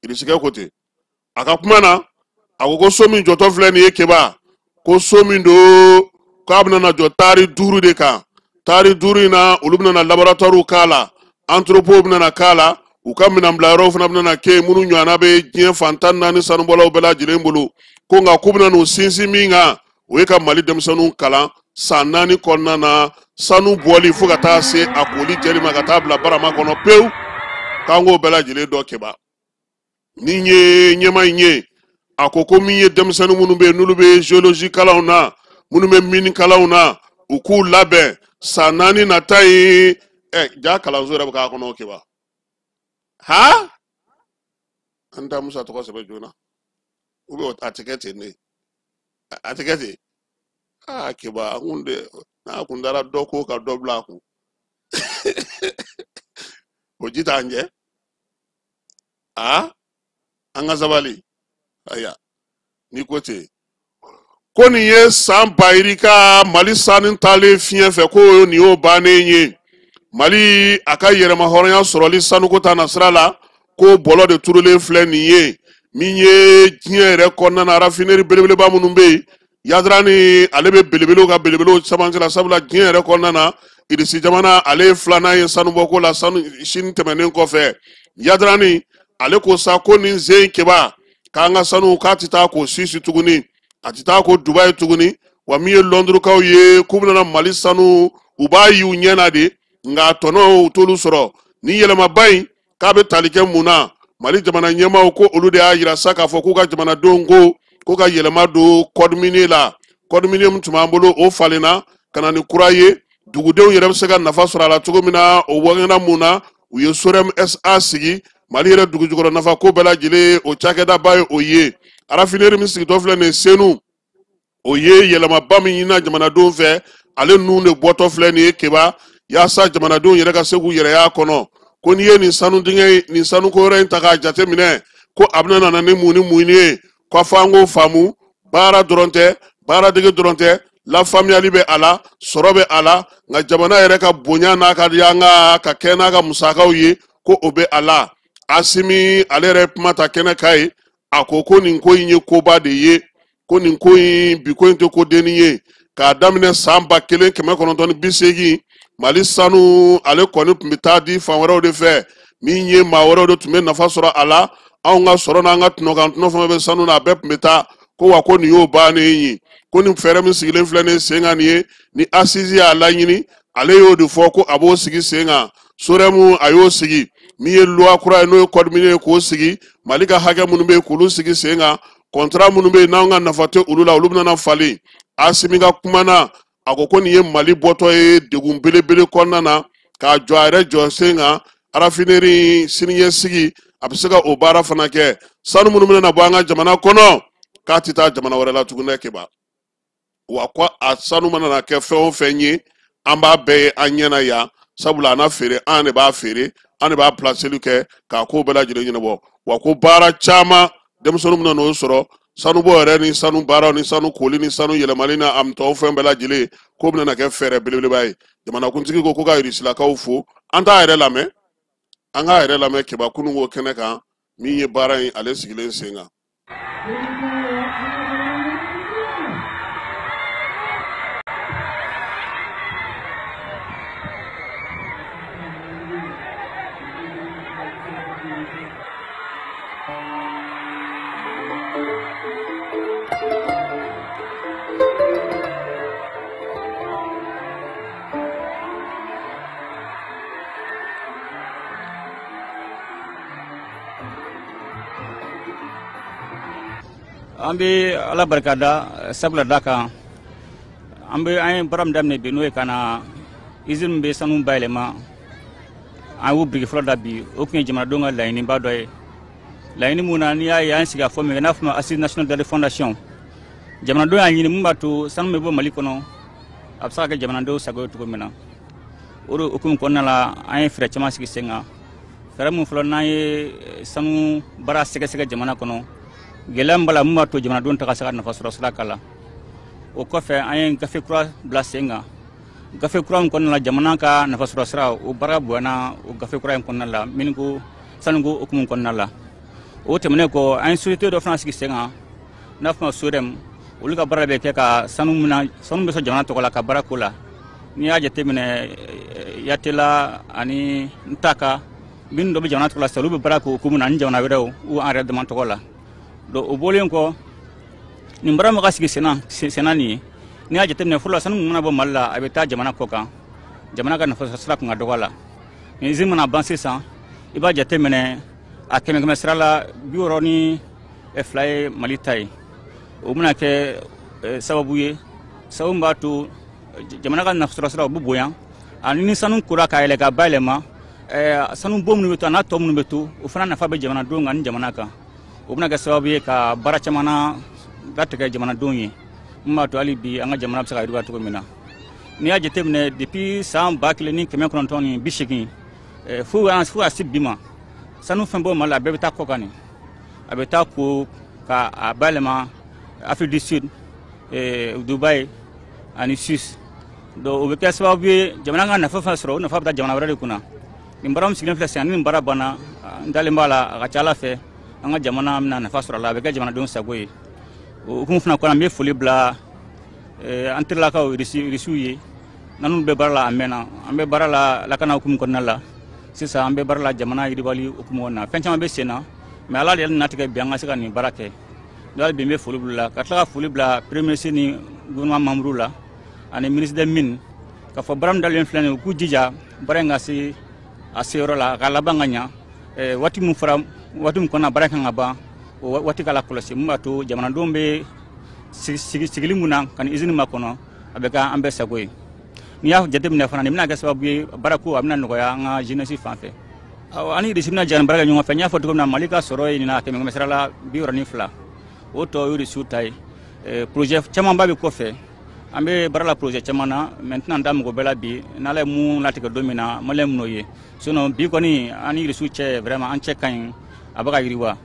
Irisikɛ ko ten. A ka kuma na, a ko ko so min jɔtɔ filɛ nin ye Keba, ko so min don k'a bɛna na jɔ taari 5 de kan. Taari 5 in na, olu bɛna na laboratoire k'a la, entrepôt bɛna na k'a la, u ka minɛnbilayɔrɔw fana bɛna na kɛ yen, minnu ɲɔgɔnna bɛ diɲɛ fan 14 sanubɔlaw bɛɛ lajɛlen bolo. Ko nka k'u bɛna n'u sinsin min kan, o ye ka Mali denmisɛnninw kalan san 4 kɔnɔna na, sanu bɔli fo ka taa se a koli jɛli ma, ka taa bila barama kɔnɔ pewu, k'an k'o bɛɛ lajɛlen dɔn Keba. Ni ye ɲɛma in ye, a ko ko min ye denmisɛnnin minnu bɛ yen n'olu bɛ géologie kalanw na, minnu bɛ mine kalanw na, u k'u labɛn san 4 nata in. Ja kalanso yɛrɛ bɛ k'a kɔnɔ Keba. Ha, an ta Musa tɔgɔ sɛbɛn joona, ou bien a tɛ kɛ ten ne, a tɛ kɛ ten. Aa Keba, a kun de n'a kun dara dɔ ko ka dɔ bila a kun, o ji t'an jɛ. Aa an ka sabali. Ayiwa, n'i ko ten, ko nin ye san 2000 Mali sanu taalen fiɲɛ fɛ, ko nin y'o bannen ye. Mali a ka yɛrɛma hɔrɔnya sɔrɔli sanuko ta nasira la, ko bɔlɔ de turulen filɛ nin ye. Min ye diɲɛ yɛrɛ kɔnɔna na, raffinerie belebeleba minnu bɛ yen, Yadrani ale bɛ belebelew ka belebelew camancɛ la, sabula diɲɛ yɛrɛ kɔnɔna na, Irisi jamana ale ye filanan ye sanubɔko la sanu sini tɛmɛnen kɔfɛ. Yadrani ale ko sa ko nin zen Keba, k'an ka sanu k'a tɛ taa k'o Suisse tuguni, a tɛ taa ko Dubayi tuguni. Wa min ye Lɔndurukaw ye, k'u bɛna Mali sanu, u b'a y'u ɲɛ na de, nka tɔnɔ u t'olu sɔrɔ. Nin yɛlɛmaba in k'a bɛ tali kɛ mun na? Mali jamana ɲɛmaaw ko olu de y'a yira sa k'a fɔ k'u ka jamanadenw ko ka yɛlɛma don code minier la. Code minier min tun b'an bolo o falenna ka na ni kura ye, dugudenw yɛrɛ bɛ se ka nafa sɔrɔ a la cogo min na. O wagana mun na u ye SOREM SA sigi, Mali yɛrɛ dugujukɔrɔ nafa ko bɛɛ lajɛlen o cakɛdaba ye o ye. Raffinerie min sigitɔ filɛ nin ye Senu, o ye yɛlɛmaba min ɲinina jamanadenw fɛ, ale nun de bɔtɔ filɛ nin ye Keba, yaasa jamanadenw yɛrɛ ka se k'u yɛrɛ y'a kɔnɔ. Ko n'i ye nin sanu dingɛ nin sanuko yɔrɔ in ta k'a jateminɛ, ko a bɛna na ni mun ni mun ye, ko f'an k'o faamu. Baara dɔrɔn tɛ, baaradege dɔrɔn tɛ, lafaamuyali bɛ a la, sɔrɔ bɛ a la, nka jamana yɛrɛ ka bonya n'a ka yanga ka kɛ n'a ka musakaw ye, ko o bɛ a la. Asimi ale yɛrɛ kuma ta kɛnɛ kan ye, a ko ko nin ko in ye koba de ye, ko nin ko in bi ko in tɛ ko dennin ye. K'a daminɛ san 1980, Mali sanu ale kɔni tun bɛ taa di fan wɛrɛw de fɛ, min ye maa wɛrɛw de tun bɛ nafa sɔrɔ a la. Anw ka sɔrɔ n'an ka tɔnɔkan tɔnɔ fɛn bɛ sanu na, a bɛɛ tun bɛ taa. Ko wa ko nin y'o bannen ye, ko nin fɛɛrɛ min sigilen filɛ nin sen kan nin ye, ni assise y'a laɲini, ale y'o de fɔ ko a b'o sigi sen kan. SOREM a y'o sigi, min ye loi kura ye n'o ye code minier ye k'o sigi, Mali ka hakɛ minnu bɛ yen k'olu sigi sen kan, contrat minnu bɛ yen n'anw ka nafa tɛ olu la, olu bɛna falen. Asimi ka kuma na, a ko ko nin ye Mali bɔtɔ ye degun belebele kɔnɔna na, k'a jɔ a yɛrɛ jɔ sen kan. Raffinerie siniɲɛsigi a bɛ se ka o baara fana kɛ. Sanu minnu bɛna bɔ an ka jamana kɔnɔ, k'a tɛ taa jamana wɛrɛ la tuguni dɛ Keba. Wa ko a sanu mana na kɛ fɛn o fɛn ye, an b'a bɛɛ ye an ɲɛna yan, sabula a n'a feere, an de b'a feere, an de b'a pilaseli kɛ k'a ko bɛɛ lajɛlen ɲɛnabɔ. Wa ko baara caman denmisɛnninw bɛna n'o sɔrɔ, sanubɔ yɛrɛ ni sanu baaraw ni sanu koli ni sanu yɛlɛmali ni a tɔw fɛn bɛɛ lajɛlen, k'o bɛna kɛ fɛɛrɛ belebeleba ye. Jamanakuntigi ko ka Irisilakaw fo. An t'a yɛrɛ lamɛn, an k'a yɛrɛ lamɛn Keba kununko kɛnɛ kan, min ye baara in ale sigilen sen kan. An bɛ Ala barika da sabula da kan, an bɛ an ye baara min daminɛ bi, n'o ye ka na usine min bɛ sanu bayɛlɛma, an y'o biriki fɔlɔ da bi. O tun ye jamanadenw ka laɲiniba dɔ ye. Laɲini mun na, n'i y'a ye an sigi a fɔ min kɛ, n'a fɔ ma Assise nationale de la fondation, jamanadenw y'a ɲini mun b'a to sanu bɛ bɔ Mali kɔnɔ, a bɛ se ka kɛ jamanadenw sago ye cogo min na. O de hukumu kɔnɔna la, an ye fɛɛrɛ caman sigi sen kan. Fɛɛrɛ mun fɔlɔ, n'an ye sanu baara sɛgɛsɛgɛ jamana kɔnɔ, gɛlɛya min b'a la mun b'a to jamanadenw ta ka se ka nafa sɔrɔ sira k'a la. O kɔfɛ, an ye gafe kura bila sen kan. Gafe kura min kɔnɔna la, jamana ka nafa sɔrɔ sira o baara bonyana o gafe kura in kɔnɔna la, miniko sanuko hukumu kɔnɔna la. O tɛmɛnen kɔ, an ye société dɔ fana sigi sen kan, n'a fɔ ma SOREM. Olu ka baara bɛ kɛ ka sanu mina, sanu bɛ sɔrɔ jamana tɔgɔ la ka baara ko la. N'i y'a jateminɛ, Yatela ani Ntaka minnu dɔ bɛ jamana tɔgɔ la sisan, olu bɛ baara k'o hukumu na ani jamana wɛrɛw ou an yɛrɛ dama tɔgɔ la. Donc o bɔlen kɔ, nin baara min ka sigi senna nin ye, n'i y'a jateminɛ fɔlɔ, sanu min mana bɔ Mali la, a bɛ taa jamana kɔ kan, jamana ka nafa sira kun ka dɔgɔ a la. Nin usine mana ban sisan, i b'a jateminɛ a kɛmɛ kɛmɛ sira la, 62 ye Mali ta ye. O bɛna kɛ sababu ye, sababu min b'a to jamana ka nafa sɔrɔ sira o bɛ bonya. Ani ni sanu kora ka yɛlɛ ka bayɛlɛma, sanu bon minnu bɛ to a n'a tɔ minnu bɛ to, o fana nafa bɛ jamanadenw kan ni jamana kan. O bɛna kɛ sababu ye ka baara caman na latigɛ jamanadenw ye, min b'a to hali bi an ka jamana bɛ se ka yiriwa cogo min na. N'i y'a jateminɛ depuis san 1980 fo ka se bi ma, sanu fɛn bɔ Mali la, a bɛɛ bɛ taa kɔ kan nin. A bɛ taa ko ka a bayɛlɛma Afrique du Sud, Dubaï ani Suisse. Donc o bɛ kɛ sababu ye jamana ka nafa fɛn sɔrɔ, o nafa bɛ taa jamana wɛrɛ de kunna. Nin baara min sigilen filɛ sisan, ni nin baara banna, n dalen b'a la, a ka ca Ala fɛ an ka jamana bɛna nafa sɔrɔ a la, a bɛ kɛ jamanadenw sago ye. O hukumu fana kɔnɔ, an bɛ foli bila an terilakaw Irisiw ye, n'an bɛ baara la a mɛnna, an bɛ baara la lakana hukumu kɔnɔna la, sisan an bɛ baara la jamana yiriwali hukumu kɔnɔna na. Fɛn caman bɛ sen na, mais Ala de y'a latigɛ bi an ka se ka nin baara kɛ. Donc hali bi n bɛ foli bila la, ka tila ka foli bila premier ministre ni gouvernement membre la ani ministre des mines, k'a fɔ baara min dalen filɛ nin ye, u k'u jija baara in ka se a seyɔrɔ la, a ka laban ka ɲa. Waati min fɔra Waati min kɔnɔ baara kan ka ban, o waati ka lakɔlɔsi, mun b'a to jamanadenw bɛ sigili mun na ka nin usine makɔnɔ, a bɛ kɛ an bɛɛ sago ye. N'i y'a jateminɛ fana, nin bɛna kɛ sababu ye baarako a bɛna nɔgɔya an ka jeunesse fan fɛ. Awɔ, an ni Irisi bɛna jɛ baara kɛ ɲɔgɔn fɛ. N y'a fɔ cogo min na, Mali ka sɔrɔ ye nin na 100 sara la 62, o tɔ ye Irisiw ta ye. Projet camanba bɛ kɔfɛ, an bɛ baara la projet caman na, mais n tɛna n da mɔgɔ bɛɛ la bi. N'Ala ye mun latigɛ don min na, maliyɛn min'o ye. Sinon bi kɔni, an ni Irisiw cɛ, vraiment an cɛ ka ɲi, a bɛ ka yiriwa.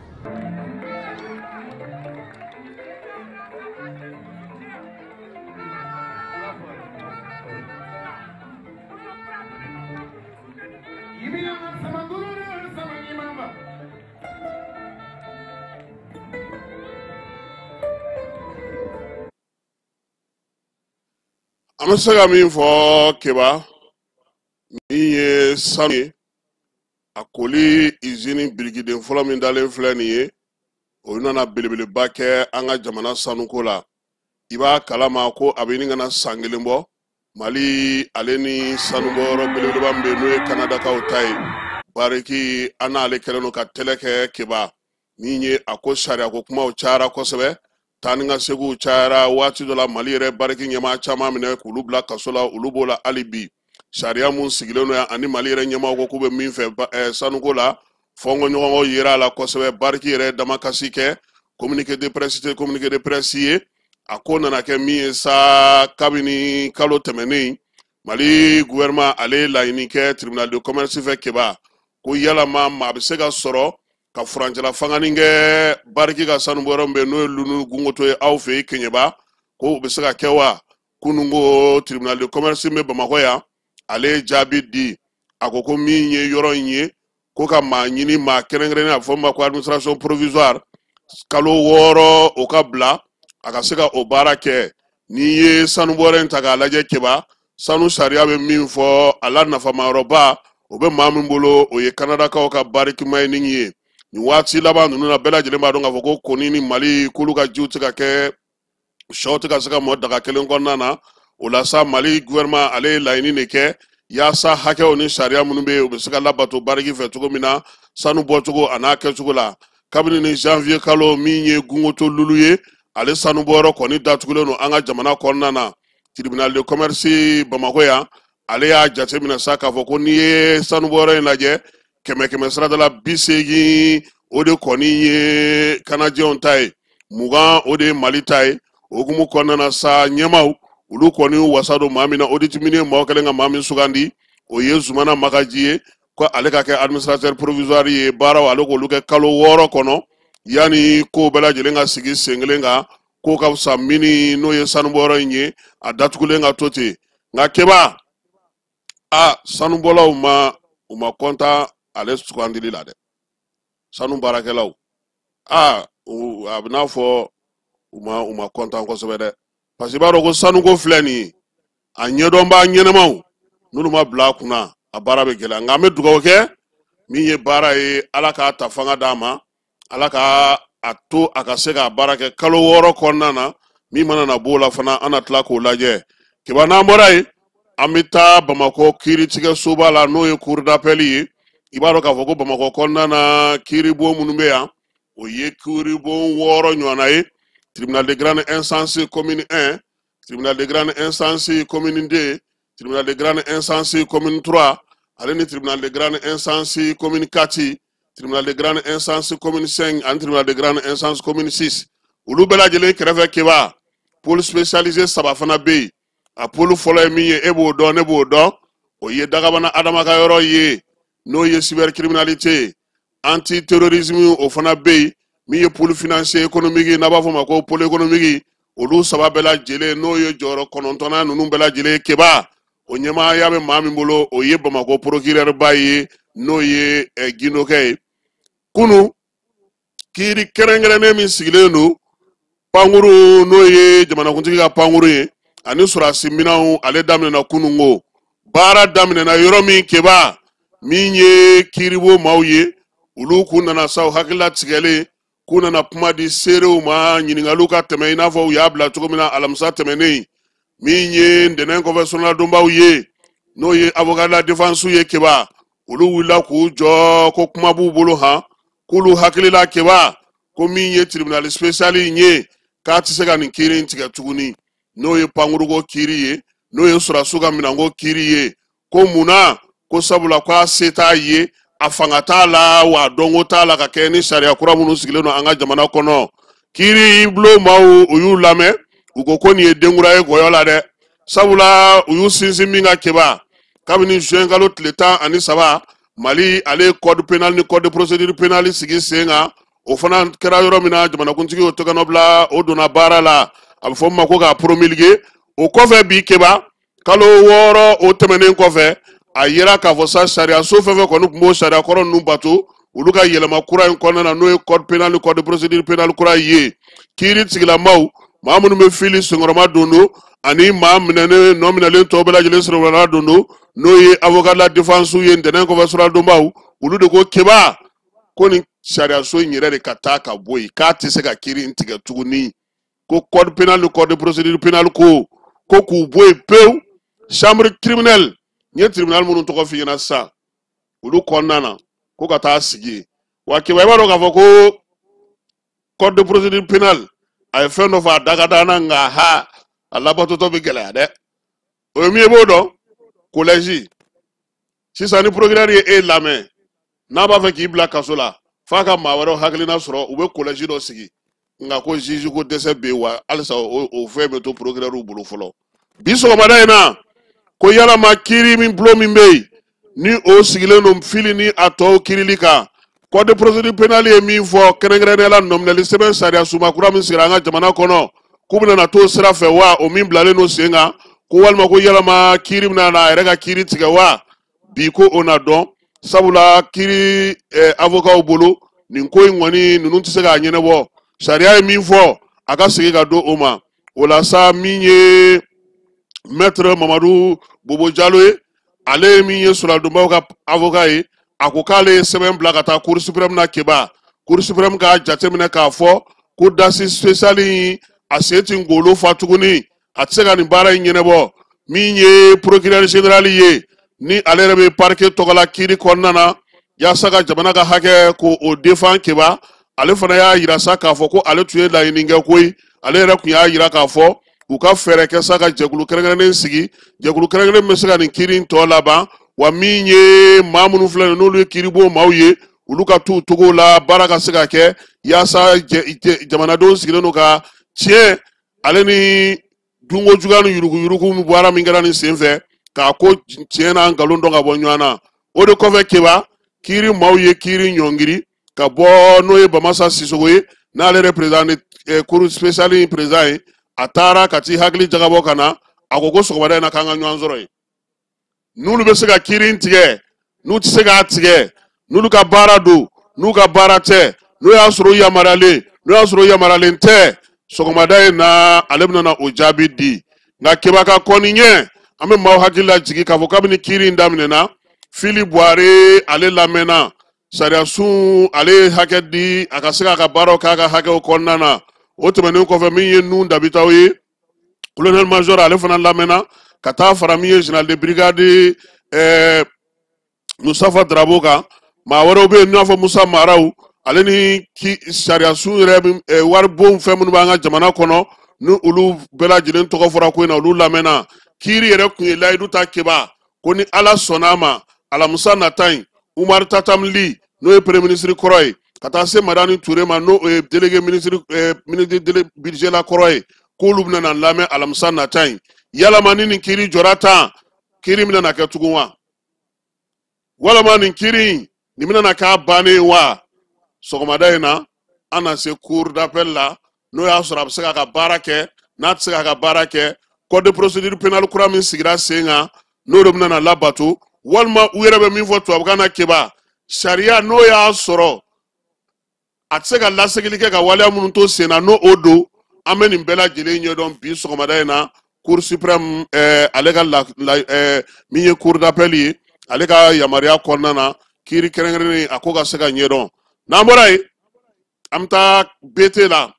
An bɛ se ka min fɔ Keba, min ye sanu ye, a koli izini birikiden fɔlɔ min dalen filɛ nin ye, o nana belebeleba kɛ an ka jamana sanuko la. I b'a kalama ko a bɛ ɲini ka na san kelen bɔ, Mali ale ni sanubɔyɔrɔ belebeleba min bɛ yen n'o ye Kanadakaw ta ye, Bariki, an n'ale kɛlen don ka tɛlɛ kɛ Keba. Min ye a ko sariyako kumaw cayara kosɛbɛ, taa ni ka seginw cayara. Waati dɔ la, Mali yɛrɛ Bariki ɲɛmaa caman minɛ k'olu bila kaso la, olu b'o la hali bi. Sariya mun sigilen don yan ani Mali yɛrɛ ɲɛmaaw ko k'u bɛ min fɛ sanuko la, fɔnkɔɲɔgɔnkɔ yera a la kosɛbɛ. Bariki yɛrɛ damakasi kɛ communiqué de presse tɛ communiqué de presse ye. A ko nana kɛ min ye sa, kabini kalo tɛmɛnen, Mali gouvernement ale ye laɲini kɛ tribunal de commerce fɛ Keba, ko yalama maa bɛ se ka sɔrɔ ka furancɛla fangani kɛ Bariki ka sanubɔyɔrɔ min bɛ yen n'o ye Lunu Gungoto ye aw fɛ yen Keɲeba, ko o bɛ se ka kɛ wa? Kununko tribunal de commerce bɛ Bamakɔ yan, ale ye jaabi di. A ko ko min ye yɔrɔ in ye, ko ka maa ɲini, maa kɛrɛnkɛrɛnnen, a bɛ fɔ min ma ko administration provisoire, kalo 6 o ka bila a ka se ka o baara kɛ. N'i ye sanubɔyɔrɔ in ta k'a lajɛ Keba, sanu sariya bɛ min fɔ a la, nafamayɔrɔba o bɛ maa min bolo, o ye Kanadakaw ka Bariki Mining ye. Nin waati laban ninnu na, bɛɛ lajɛlen b'a dɔn k'a fɔ ko koni ni Mali k'olu ka jiw tɛ ka kɛ, sɔ tɛ ka se ka mɔ daga kelen kɔnɔna na. O la sa, Mali gouvernement ale ye laɲini de kɛ yaasa hakɛw ni sariya minnu bɛ yen, u bɛ se ka labato Bariki fɛ cogo min na, sanu bɔcogo a n'a kɛcogo la. Kabini ni janvier kalo, min ye Gungoto Lulu ye, ale sanubɔyɔrɔ kɔni datugulen don an ka jamana kɔnɔna na. Tribunal de commerce Bamakɔ yan, ale y'a jateminɛ sa k'a fɔ ko n'i ye sanubɔyɔrɔ in lajɛ, 100 sarada la 80 o de kɔni ye Kanadiyɛnw ta ye, 20 o de ye Mali ta ye. O hukumu kɔnɔna na sa, ɲɛmaaw olu kɔni wasa don maa min na, audit minier maaw kɛlen ka maa min sugandi, o ye Zumana Magaji ye, ko ale ka kɛ administrateur provisoire ye. Baaraw ale k'olu kɛ kalo 6 kɔnɔ yanni ko bɛɛ lajɛlen ka sigi sen kelen kan, ko ka fisa mini n'o ye sanubɔyɔrɔ in ye, a datugulen ka to ten. Nka Keba, a sanubɔlaw ma, u ma kɔntan ale sugandili la dɛ. Sanu baarakɛlaw, a a bɛ n'a fɔ u ma kɔntan kosɛbɛ dɛ, parce que i b'a dɔn ko sanuko filɛ nin ye, a ɲɛdɔnbaa ɲɛnɛmaw n'olu ma bila a kunna, a baara bɛ gɛlɛya. Nka an bɛ dugawu kɛ min ye baara ye, Ala k'a ta fanga d'a ma, Ala ka a to a ka se k'a baara kɛ kalo 6 kɔnɔna na. Min mana na b'o la fana, an na tila k'o lajɛ. Keba, n'an bɔra yen, an bɛ taa Bamakɔ kiiritigɛsoba la, n'o ye cour d'appel ye. I b'a dɔn k'a fɔ ko Bamakɔ kɔnɔna na, kiiribon minnu bɛ yan, o ye kiiribon 6 ɲɔgɔnna ye. Tribunal de grande instance commune 1, tribunal de grande instance commune 2, tribunal de grande instance commune 3, ale ni tribunal de grande instance commune 4, tribunal de grande instance commune 5 ani tribunal de grande instance commune 6. Olu bɛɛ lajɛlen kɛrɛfɛ Keba, pôle spécialisé 3 fana bɛ yen. A pôle fɔlɔ ye min ye, e b'o dɔn, ne b'o dɔn, o ye Dagabana Adama ka yɔrɔ ye, n'o ye cybercriminalité ye. Antiterrorisme o fana bɛ yen, min ye pôle financier économique, n'a b'a fɔ o ma ko pôle économique. Olu 3 bɛɛ lajɛlen, n'o ye jɔyɔrɔ 9nan ninnu bɛɛ lajɛlen Keba, o ɲɛmaaya bɛ maa min bolo, o ye Bamakɔ procureur ba ye, n'o ye Gindokɛ ye. Kunu kiiri kɛrɛnkɛrɛnnen min sigilen don pankuru, n'o ye jamanakuntigi ka pankuru ye, ani sɔrɔdasi minɛnw, ale daminɛna kununko. Baara daminɛna yɔrɔ min Keba, min ye kiiribo maaw ye, olu kun nana sa, u hakilila tigɛlen k'u nana kuma di seerew ma, ɲininkaliw ka tɛmɛ i n'a fɔ u y'a bila cogo min na alamisa tɛmɛnen. Min ye ntɛnɛn kɔfɛ soronadonbaw ye, n'o ye avocat de la défense ye Keba, olu wulila k'u jɔ ko kuma b'u bolo han. K'olu hakili la Keba ko min ye tribunal spécial in ye, k'a tɛ se ka nin kiiri in tigɛ tuguni, n'o ye pankuruko kiiri ye, n'o ye sɔrɔdasiw ka minɛnko kiiri ye. Ko mun na? Ko sabula k'a se t'a ye, a fanga t'a la, wa a dɔnko t'a la ka kɛ ni sariya kura minnu sigilen don an ka jamana kɔnɔ. Kiiri bulon maaw, u y'u lamɛn, u ko ko nin ye denkura ye gɔyɔ la dɛ, sabula u y'u sinsin min kan Keba, kabini juin kalo tile 13, Mali ale ye code pénal ni code de procédure pénale sigi sen kan. O fana kɛra yɔrɔ min na, jamanakuntigi y'o tɛgɛnɔ bila, o donna baara la, a bɛ fɔ min ma ko k'a promulguer. O kɔfɛ bi Keba, kalo 6 o tɛmɛnen kɔfɛ, a yera k'a fɔ sa sariyaso fɛn fɛn kɔni tun b'o sariya kɔrɔ ninnu bato, olu ka yɛlɛma kura in kɔnɔna na, n'o ye code pénal ni code de procédure pénale kura ye, kiiri tigilamaw, maa minnu bɛ fili senkɔrɔma don don ani maa minɛnen nɔ minɛlen tɔw bɛɛ lajɛlen senkɔrɔma don don, n'o ye avocat de la défense ye, ntɛnɛn kɔfɛ suradonbaw, olu de ko Keba ko nin sariyaso in yɛrɛ de ka taa ka bɔ yen, k'a tɛ se ka kiiri in tigɛ tuguni, ko code pénal ni code de procédure pénale ko k'u bɔ yen pewu. Chambre criminelle, n ye tribunal minnu tɔgɔ f'i ɲɛna sisan, olu kɔnɔna na, ko ka taa sigi yen. Wa Keba, i b'a dɔn k'a fɔ ko code de procédure pénale a ye fɛn dɔ fɔ, a da ka d'an na, nka ha, a labatotɔ bɛ gɛlɛya dɛ. O ye min ye, i b'o dɔn. Collège sisan, ni procureur ye e lamɛn, n'a b'a fɛ k'i bila kaso la, f'a ka maa wɛrɛw hakilina sɔrɔ, u bɛ collège dɔ sigi. Nka ko juge ko dɛsɛ bɛ yen, wa halisa o fɛn bɛ to procureur bolo fɔlɔ. Bi sɔgɔmada in na, ko yalama kiiri min bulon min bɛ yen ni o sigilen don fili ni a tɔw kiirili kan, code de procédure pénale ye min fɔ, kɛrɛnkɛrɛnnenya la nɔminɛli sɛbɛn sariya sunba kura min sigira an ka jamana kɔnɔ, k'u bɛna na t'o sira fɛ wa, o min bilalen don sen kan, ko walima ko yalama kiiri bɛna na a yɛrɛ ka kiiri tigɛ wa? Bi ko o na dɔn, sabula kiiri avocat bolo, nin ko in kɔni ninnu tɛ se k'a ɲɛnabɔ. Sariya ye min fɔ, a ka segin ka don o ma. O la sa, min ye maître Mamadu Bobo Jalo ye, ale ye min ye sɔrɔdonbaw ka avocat ye, a ko k'ale ye sɛbɛn bila ka taa cour suprême na Keba, cour suprême k'a jateminɛ k'a fɔ ko d'assises spéciale in a sen ti ngolo fa tuguni, a tɛ se ka nin baara in ɲɛnabɔ. Min ye procureur général ye, ni ale yɛrɛ bɛ parquet tɔgɔ la kiiri kɔnɔna na yaasa ka jamana ka hakɛ ko o défend Keba, ale fana y'a yira sa k'a fɔ ko ale tun ye laɲini kɛ koyi. Ale yɛrɛ tun y'a yira k'a fɔ u ka fɛɛrɛ kɛ sa ka jɛkulu kɛrɛnkɛrɛnnen sigi, jɛkulu kɛrɛnkɛrɛnnen bɛ se ka nin kiiri in tɔ laban, wa min ye maa minnu filɛ nin n'olu ye kiiribon maaw ye, olu ka t'u togo la, baara ka se ka kɛ yaasa jamanadenw sigilen don ka tiɲɛ ale ni dunko juguya ni yuruguyurugu min baara min kɛra nin senfɛ, k'a ko tiɲɛ n'a nkalon dɔn ka bɔ ɲɔgɔn na. O de kɔfɛ Keba, kiiri maaw ye kiiri ɲɔngiri ka bɔ, n'o ye Bamasa Sisogo ye, n'ale yɛrɛ président de cour spéciale in président ye, a taara ka t'i hakili jagabɔ ka na, a ko ko sɔgɔmada in na k'an ka ɲɔgɔn sɔrɔ yen, n'olu bɛ se ka kiiri in tigɛ, n'u tɛ se k'a tigɛ, n'olu ka baara don, n'u ka baara tɛ, n'o y'a sɔrɔ u yamaruyalen, n'o y'a sɔrɔ u yamaruyalen tɛ, sɔgɔmada in na ale bɛna na o jaabi di. Nka Keba ka kɔni ɲɛ, an bɛ maaw hakili lajigin k'a fɔ kabini kiiri in daminɛna, Fili Buware ale lamɛnna, sariyasun ale ye hakɛ di a ka se k'a ka baaraw k'a ka hakɛw kɔnɔna na. O tɛmɛnen kɔfɛ, min ye Nun Dabitaw ye, colonel major, ale fana lamɛnna, ka taa fara min ye général de brigade Mustafa Drabo kan. Maa wɛrɛw bɛ yen, i n'a fɔ Musa Maraw, ale ni ki sariyasun yɛrɛ waribon fɛn minnu b'an ka jamana kɔnɔ, ni olu bɛɛ lajɛlen tɔgɔ fɔra ko in na, olu lamɛnna. Kiiri yɛrɛ tun ye layidu ta Keba ko ni Ala sɔnna a ma, alamisa nata in, Umar Tatam Ly, n'o ye premier ministre kɔrɔ ye, ka taa se Madani Ture ma, n'o ye délégué ministre ministre budget la kɔrɔ ye, k'olu bɛna na lamɛn alamisa nata in. Yalama ni nin kiiri jɔra tan, kiiri bɛna na kɛ tugun wa, walama nin kiiri in nin bɛna na k'a bannen wa? Sɔgɔmada in na, an na se cour d'appel la, n'o y'a sɔrɔ a bɛ se k'a ka baara kɛ, n'a tɛ se k'a ka baara kɛ, code de procédure pénale kura min sigira sen kan, n'o de bɛna na labato, walima u yɛrɛ bɛ min fɔ tubabukan na Keba, sariya n'o y'a sɔrɔ a tɛ se ka lasegili kɛ ka waleya minnu to sen na, n'o o don. An bɛ nin bɛɛ lajɛlen ɲɛdɔn bi sɔgɔmada in na, cour suprême ale ka la, la min ye cour d'appel ye, ale ka yamaruya kɔnɔna na, kiiri kɛrɛnkɛrɛnnen a ko ka se ka ɲɛdɔn. N'an bɔra yen, an bɛ taa BT la.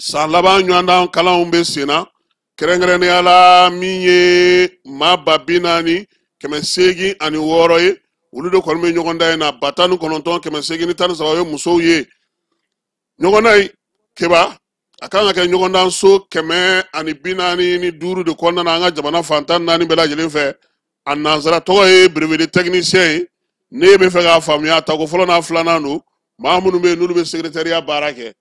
San laban ɲɔgɔndan kalanw bɛ sen na, kɛrɛnkɛrɛnnenya la min ye maa 40 806 ye. Olu de kɔni bɛ ɲɔgɔndan in na. 19,813 ye musow ye. Ɲɔgɔndan in Keba, a kan ka kɛ ɲɔgɔndan so 145 de kɔnɔna na an ka jamana fan 14 bɛɛ lajɛlen fɛ. A nansara tɔgɔ ye brevet de technicien ye. Ne bɛ fɛ k'a faamuya, tako fɔlɔ n'a filanan don. Maa minnu bɛ yen n'olu bɛ secrétariat baara kɛ,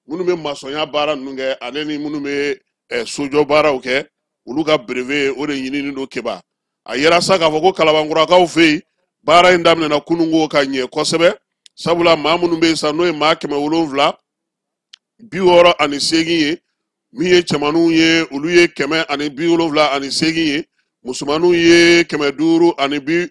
minnu bɛ masɔnya baara ninnu kɛ, ale ni minnu bɛ sojɔ baaraw kɛ, olu ka brevet o de ɲininen don Keba. A yera sa k'a fɔ ko Kalabankurakaw fɛ yen, baara in daminɛna kununko ka ɲɛ kosɛbɛ, sabula maa minnu bɛ yen sa, n'o ye maa 768 ye, min ye cɛmaninw ye, olu ye 178 ye, musomaninw ye 590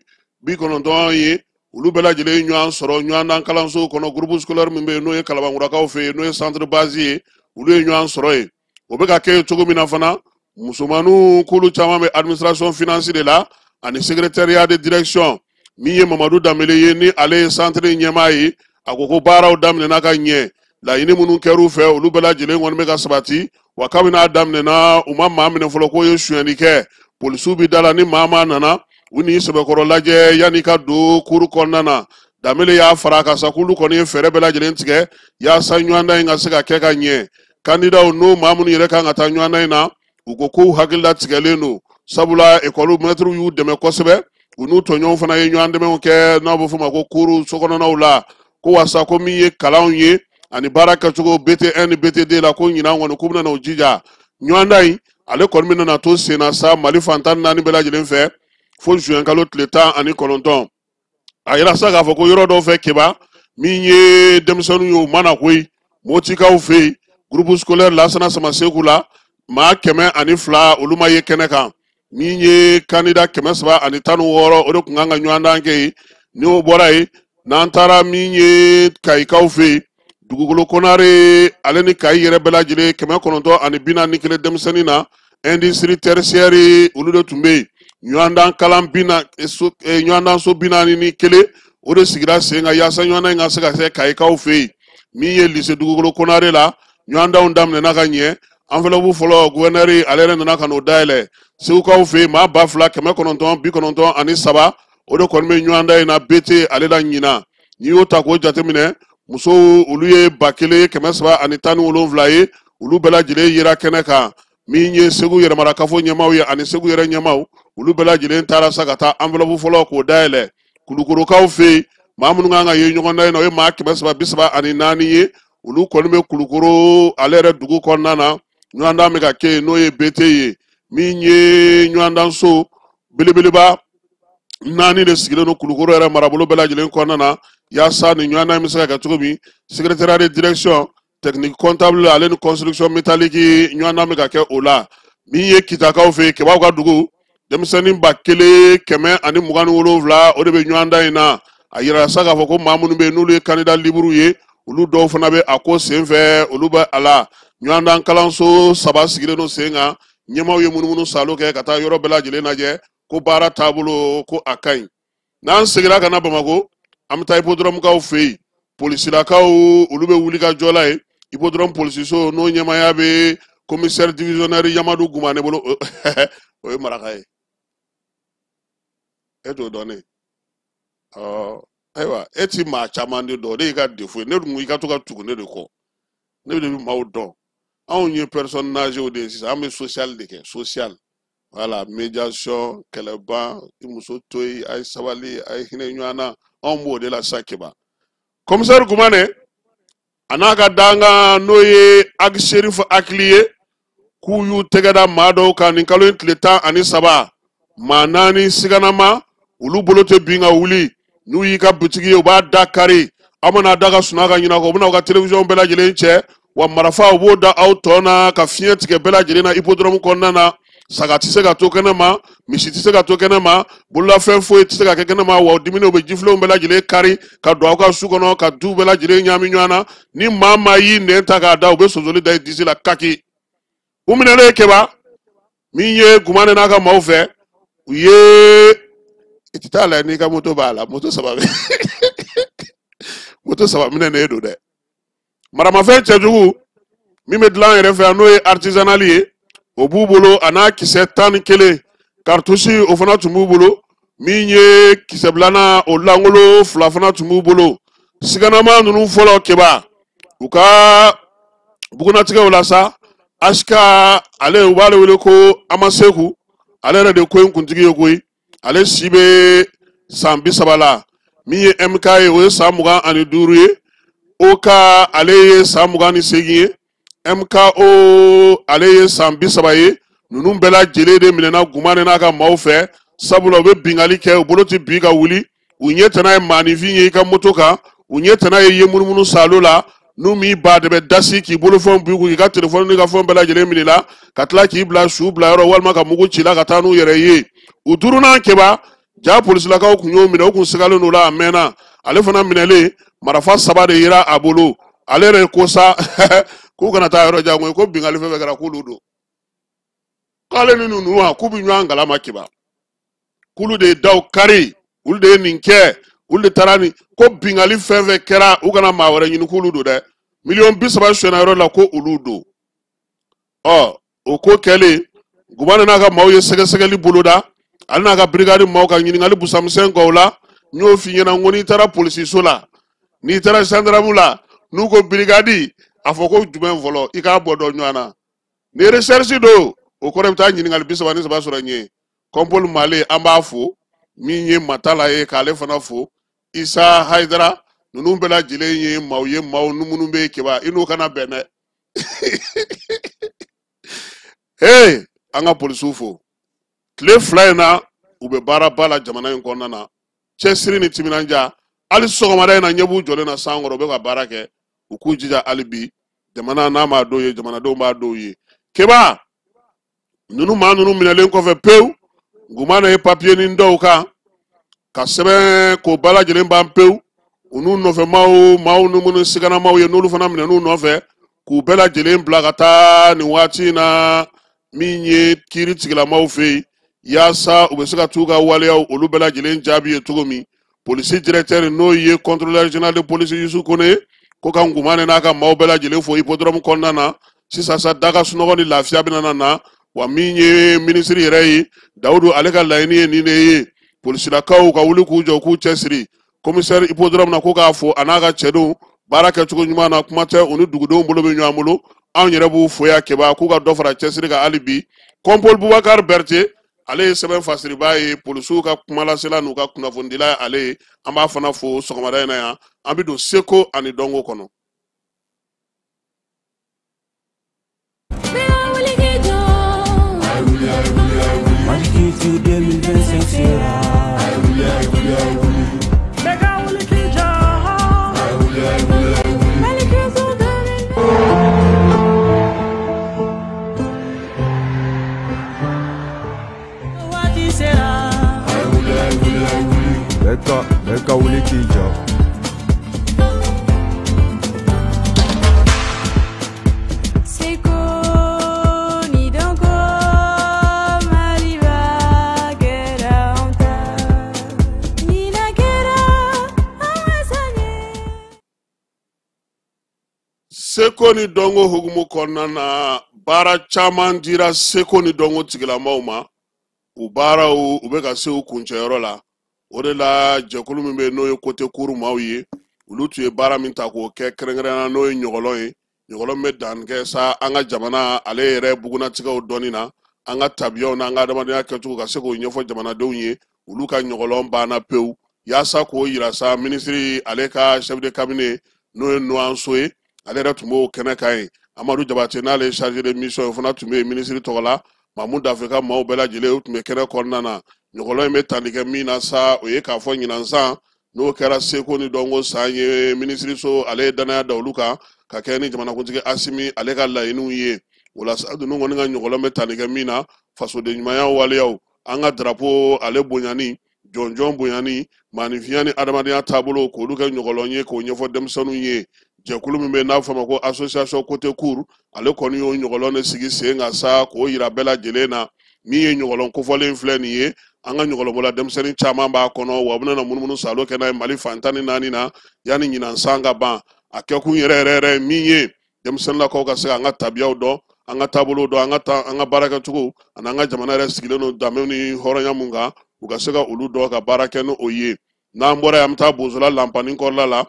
ye. Olu bɛɛ lajɛlen ye ɲɔgɔn sɔrɔ ɲɔgɔndan kalanso kɔnɔ, groupe scolaire min bɛ yen n'o ye Kalabankurakaw fɛ yen, n'o ye centre base ye, olu ye ɲɔgɔn sɔrɔ yen. O bɛ ka kɛ cogo min na fana, musomaninw k'olu caman bɛ administration finance de la ani secrétariat de direction. Min ye Mamadu Danbele ye, ni ale ye centre ɲɛmaa ye, a ko ko baaraw daminɛna ka ɲɛ, laɲini minnu kɛr'u fɛ olu bɛɛ lajɛlen kɔni bɛ ka sabati. Wa kabini a daminɛna, u ma maa minɛ fɔlɔ k'o ye sonyɛli kɛ. Polisiw bi da la, ni maa maa nana, u n'i sɛbɛkɔrɔ lajɛ yanni ka don kuru kɔnɔna na. Danbele y'a fara a kan sa k'olu kɔni ye fɛɛrɛ bɛɛ lajɛlen tigɛ yaasa ɲɔgɔndan in ka se ka kɛ ka ɲɛ. Kandidaw n'o maa minnu yɛrɛ kan ka taa ɲɔgɔndan in na, u ko k'u hakilila tigɛlen don, sabula ekɔli mɛtiriw y'u dɛmɛ kosɛbɛ, u n'u tɔɲɔgɔnw fana ye ɲɔgɔn dɛmɛw kɛ n'a bɛ f'o ma ko kuru sokɔnɔnaw la, ko wasa ko min ye kalanw ye ani baara kɛcogo BT1 ni BT2 la, ko ɲinan kɔni k'u bɛna u jija. Ɲɔgɔndan in ale kɔni bɛna to sen na sa Mali fan 14 bɛɛ lajɛlen fɛ fo juin kalo tile 19. A yira sa k'a fɔ ko yɔrɔ dɔw fɛ Keba, min ye denmisɛnninw ye, u mana koyi Motikaw fɛ yen, groupe scolaire Lasana Samaseku la, maa 102 olu ma ye kɛnɛ kan. Min ye candidat 316, o de tun kan ka ɲɔgɔndan kɛ yen. Ni o bɔra yen, n'an taara min ye Kayikaw fɛ yen, dugukolo Konare ale ni Kayi yɛrɛ bɛɛ lajɛlen, 941 denmisɛnnin na, industrie tertiaire olu de tun bɛ yen. Ɲɔgɔndan kalan bina, so, ɲɔgɔndan so 41, o de sigira sen kan yaasa ɲɔgɔndan in ka se ka kɛ Kayikaw fɛ yen. Min ye lycée dugukolo Konare la, ɲɔgɔndanw daminɛna ka ɲɛ. Enveloppe fɔlɔ, gouverneur ale yɛrɛ nana ka n'o dayɛlɛ. Segukaw fɛ yen, maa 2993, o de kɔni bɛ ɲɔgɔndan in na BT ale la ɲinan. N'i y'o ta k'o jateminɛ, musow olu ye 1317 ye, olu bɛɛ lajɛlen yera kɛnɛ kan. Min ye Segu yɛrɛmarakafo ɲɛmaaw ye ani Segu yɛrɛ ɲɛmaaw, olu bɛɛ lajɛlen taara sa ka taa enveloppe fɔlɔ k'o dayɛlɛ. Kulukorokaw fɛ yen, maa minnu kan ka ye ɲɔgɔndan in na, o ye maa 334 ye, olu kɔni bɛ Kulukoro ale yɛrɛ dugu kɔnɔna na. Ɲɔgɔndan bɛ ka kɛ yen, n'o ye BT ye. Min ye ɲɔgɔndan so belebeleba 4 de sigilen don Kulukoro yɛrɛ marabolo bɛɛ lajɛlen kɔnɔna na, yaasa nin ɲɔgɔndan in bɛ se ka kɛ cogo min. Secrétariat de direction technique comptable ale ni construction métallique, ɲɔgɔndan bɛ ka kɛ o la. Min ye Kitakaw fɛ yen, Kebaw ka dugu, denmisɛnnin 1127, o de bɛ ɲɔgɔndan in na. A yira sa k'a fɔ ko maa minnu bɛ yen n'olu ye candidat libre ye, olu dɔw fana bɛ a ko senfɛ, olu bɛ a la. Ɲɔgɔndan kalanso 3 sigilen don sen kan. Ɲɛmaaw ye munumunu salo kɛ ka taa yɔrɔ bɛɛ lajɛlen lajɛ ko baara taabolo ko a ka ɲi. N'an seginna ka na Bamakɔ, an bɛ taa hippodrome-kaw fɛ yen. Polisilakaw olu bɛ wuli ka jɔ la yen. Hippodrome polisiso n'o ɲɛmaaya bɛ commissaire divisionnaire Yamadu Gumane bolo, o ye maraka ye. E t'o dɔn ne? Ayiwa, e ti maa caman de dɔn, o de y'i ka défaut ye. Ne dun ko i ka to ka tugu ne de kɔ, ne de bɛ maaw dɔn. Anw ye personne âgée de ye sisan, an bɛ social de kɛ, social. Voilà, médiation, kɛlɛban, i muso to yen, a ye sabali, a ye hinɛ ɲɔgɔn na, anw b'o de la sisan Keba. Commissaire Gumane a n'a ka dankan n'o ye Ag Sherif Akili ye, k'u y'u tɛgɛ da maa dɔw kan nin kalo in tile 13, maa 4 siganama, olu bolo tɛ bin ka wuli. N'u y'i ka butigi ye, u b'a da kari, aw mana da ka sunɔgɔ ka ɲinɛ kɔ, u bɛna aw ka télévision bɛɛ lajɛlen cɛ, wa marifa u b'o da aw tɔ na ka fiɲɛ tigɛ bɛɛ lajɛlen na hippodrome kɔnɔna na. Saga tɛ se ka to kɛnɛ ma, misi tɛ se ka to kɛnɛ ma, bololafɛn foyi tɛ se ka kɛ kɛnɛ ma, wa diminiw bɛ jifilenw bɛɛ lajɛlen kari ka don aw ka su kɔnɔ ka du bɛɛ lajɛlen ɲaami ɲɔgɔn na. Ni maa maa y'i nɛn ta k'a da, u bɛ sonsoli da i disi la kaki. U minɛlen Keba, min ye Gumane n'a ka maaw fɛ, u ye i tɛ taa lajɛ n'i ka moto b'a la, moto 3 bɛ moto 3 minɛnen don dɛ. Maramafɛn cɛjugu min bɛ dilan an yɛrɛ fɛ yan, n'o ye artisanal ye, o b'u bolo, a n'a kisɛ 11 cartouche o fana tun b'u bolo. Min ye kisɛbilana o langolo 2 fana tun b'u bolo. Siganama ninnu fɔlɔ Keba u ka bugunatigɛw la sa, Asika ale u b'ale wele ko Amaseku, ale yɛrɛ de ko in kuntigi ye koyi. Ale si bɛ san 30 la. Min ye MK ye o ye san 25 ye. OK ale ye san 28 ye. MKO ale ye san 30 ye. Ninnu bɛɛ lajɛlen de minɛna Gumane n'a ka maaw fɛ, sabula u bɛ bingali kɛ, u bolo tɛ bin ka wuli, u ɲɛ tɛna ye maaninfin ye i ka moto kan, u ɲɛ tɛna ye munumunu salo la, n'u m'i ba de bɛ dasi k'i bolofɛnw b'i kun, k'i ka telefɔni n'i ka fɛnw bɛɛ lajɛlen minɛ i la, ka tila k'i bila su bila yɔrɔ walima ka mugu ci la ka taa n'u yɛrɛ ye. U duurunan Keba, ja polisilakaw kun y'o minɛ, u kun sigalen don la a mɛnna. Ale fana minɛlen, marafa 3 de yera a bolo. Ale yɛrɛ ko sa k'u kana taa yɔrɔ jan koyi, ko bingali fɛn fɛn kɛra k'olu don. K'ale ni ninnu wa k'u bɛ ɲɔgɔn kalama Keba, k'olu de ye daw kari, olu de ye nin kɛ, olu de taara nin, ko bingali fɛn fɛn kɛra u kana maa wɛrɛ ɲini k'olu don dɛ. 30 miliyɔn sonyɛna yɔrɔ la ko olu don. Ɔ o ko kɛlen, Gumane n'a ka maaw ye sɛgɛsɛgɛli boloda, ale n'a ka brigade maaw ka ɲininkali busamisɛn k'o la. N y'o f'i ɲɛna n ko n'i taara polisiso la, n'i taara gendarme la, n'u ko brigade, a fɔ ko jumɛn fɔlɔ, i k'a bɔ dɔ ɲɔgɔn na. Ni recherche don, o kɔrɔ i bɛ taa ɲininkali 33 sɔrɔ n ye. Kɔnpoli Male an b'a fo, min ye Matala ye k'ale fana fo, Isa Hayidara, ninnu bɛɛ lajɛlen ye maaw ye, maaw minnu bɛ Keba, i n'u kana bɛn dɛ. Hey, an ka polisiw fo. Tile 2 in na, u bɛ baaraba la jamana in kɔnɔna na. Cɛsiri ni timinandiya, hali sɔgɔmada in na ɲɛ b'u jɔlen na san kɔrɔ, u bɛ ka baara kɛ. U k'u jija hali bi, jamana n'a m'a dɔw ye, jamanadenw b'a dɔw ye. Keba, ninnu maa ninnu minɛlen kɔfɛ pewu, Gumane ye papiye ni dɔw kan ka sɛbɛn k'o bɛɛ lajɛlen ban pewu. U n'u nɔfɛ maaw, maaw ni minnu siganamaw ye, n'olu fana minɛn'u nɔfɛ, k'u bɛɛ lajɛlen bila ka taa nin waati in na min ye kiiri tigilamaw fɛ yen, yaasa u bɛ se ka t'u ka waleyaw olu bɛɛ lajɛlen jaabi ye cogo min. Polisi directeur n'o ye contrôleur général de police Yusu Kone, ko ka Gumane n'a ka maaw bɛɛ lajɛlen fo hippodrome kɔnɔna na. Sisan sa daga sunɔgɔ ni lafiya bɛna na, wa min ye minisiri yɛrɛ ye Dawudu, ale ka laɲini ye nin de ye, polisilakaw ka wuli k'u jɔ k'u cɛsiri. Commissaire hippodrome na ko k'a fo a n'a ka cɛdenw baara kɛcogo ɲuman na, kuma tɛ u ni dugudenw bolo bɛ ɲɔgɔn bolo. Anw yɛrɛ b'u fo yan Keba, k'u ka dɔ fara cɛsiri kan hali bi. Kɔnpoli Bubakari Berete, ale ye sɛbɛn fasiriba ye, polisiw ka kumalasela n'u ka kunnafonidila ye ale ye. An b'a fana fo sɔgɔmada in na yan. An bɛ don seko ani dɔnko kɔnɔ. Mali Culture 2025 sera. Bɛɛ ka wuli k'i jɔ. Seko ni dɔnko Maliba kɛra anw ta. Ɲinan kɛra an ka san ye. Seko ni dɔnko hukumu kɔnɔna na, baara caman dira seko ni dɔnko tigilamaw ma. U baaraw u bɛ ka se u kuncɛyɔrɔ la. O de la jɛkulu min bɛ yen n'o ye kote kuru maaw ye, olu tun ye baara min ta k'o kɛ kɛrɛnkɛrɛnnenya n'o ye ɲɔgɔlɔn ye. Ɲɔgɔlɔn min bɛ danni kɛ sa an ka jamana ale yɛrɛ bugunnatigɛw dɔnni na, an ka tabiyaw n'an ka adamadenya kɛcogo ka se k'o ɲɛfɔ jamanadenw ye. Olu ka ɲɔgɔlɔn banna pewu, yaasa k'o yira sa minisiri ale ka chef de cabinet n'o ye Nuwanso ye, ale yɛrɛ tun b'o kɛnɛ kan yen. Amadu Jabate n'ale ye chargé de mission ye, o fana tun bɛ yen minisiri tɔgɔ la. Mamu Dafe ka maaw bɛɛ lajɛlen u tun bɛ kɛnɛ kɔnɔna na. Ɲɔgɔlɔn in bɛ tali kɛ min na sa, o ye k'a fɔ ɲinan san n'o kɛra seko ni dɔnko san ye, minisiriso ale ye danaya da olu kan ka kɛ ni jamanakuntigi Asimi ale ka laɲiniw ye. O la sa ninnu kɔni ka ɲɔgɔlɔn bɛ tali kɛ min na, fasoden ɲumanya waleyaw, an ka drapeau ale bonyani, jɔnjɔn bonyani, maaninfinya ni adamadenya taabolo k'olu kɛ ɲɔgɔlɔn ye k'o ɲɛfɔ denmisɛnninw ye. Jɛkulu min bɛ n'a fɔ a ma ko association côté cour, ale kɔni y'o ɲɔgɔlɔn de sigi sen kan sa k'o yira bɛɛ lajɛlen na. Min ye ɲɔgɔlɔn kofɔlen filɛ nin ye, an ka ɲɔgɔlɔnbɔla denmisɛnnin caman b'a kɔnɔ, wa u bɛna munumunu salo kɛ n'a ye Mali fan 14 na yanni ɲinan san ka ban. A kɛkun yɛrɛ yɛrɛ yɛrɛ ye min ye, denmisɛnninlakaw ka se k'an ka tabiyaw dɔn, An ka taabolo dɔn, an ka ta, an ka baarakɛcogo ani an ka jamana yɛrɛ sigilen don danbew ni hɔrɔnya mun kan, u ka se ka olu dɔn ka baara kɛ ni o ye. N'an bɔra yen, an bɛ taa Bozola Lanpanin kɔrɔla la,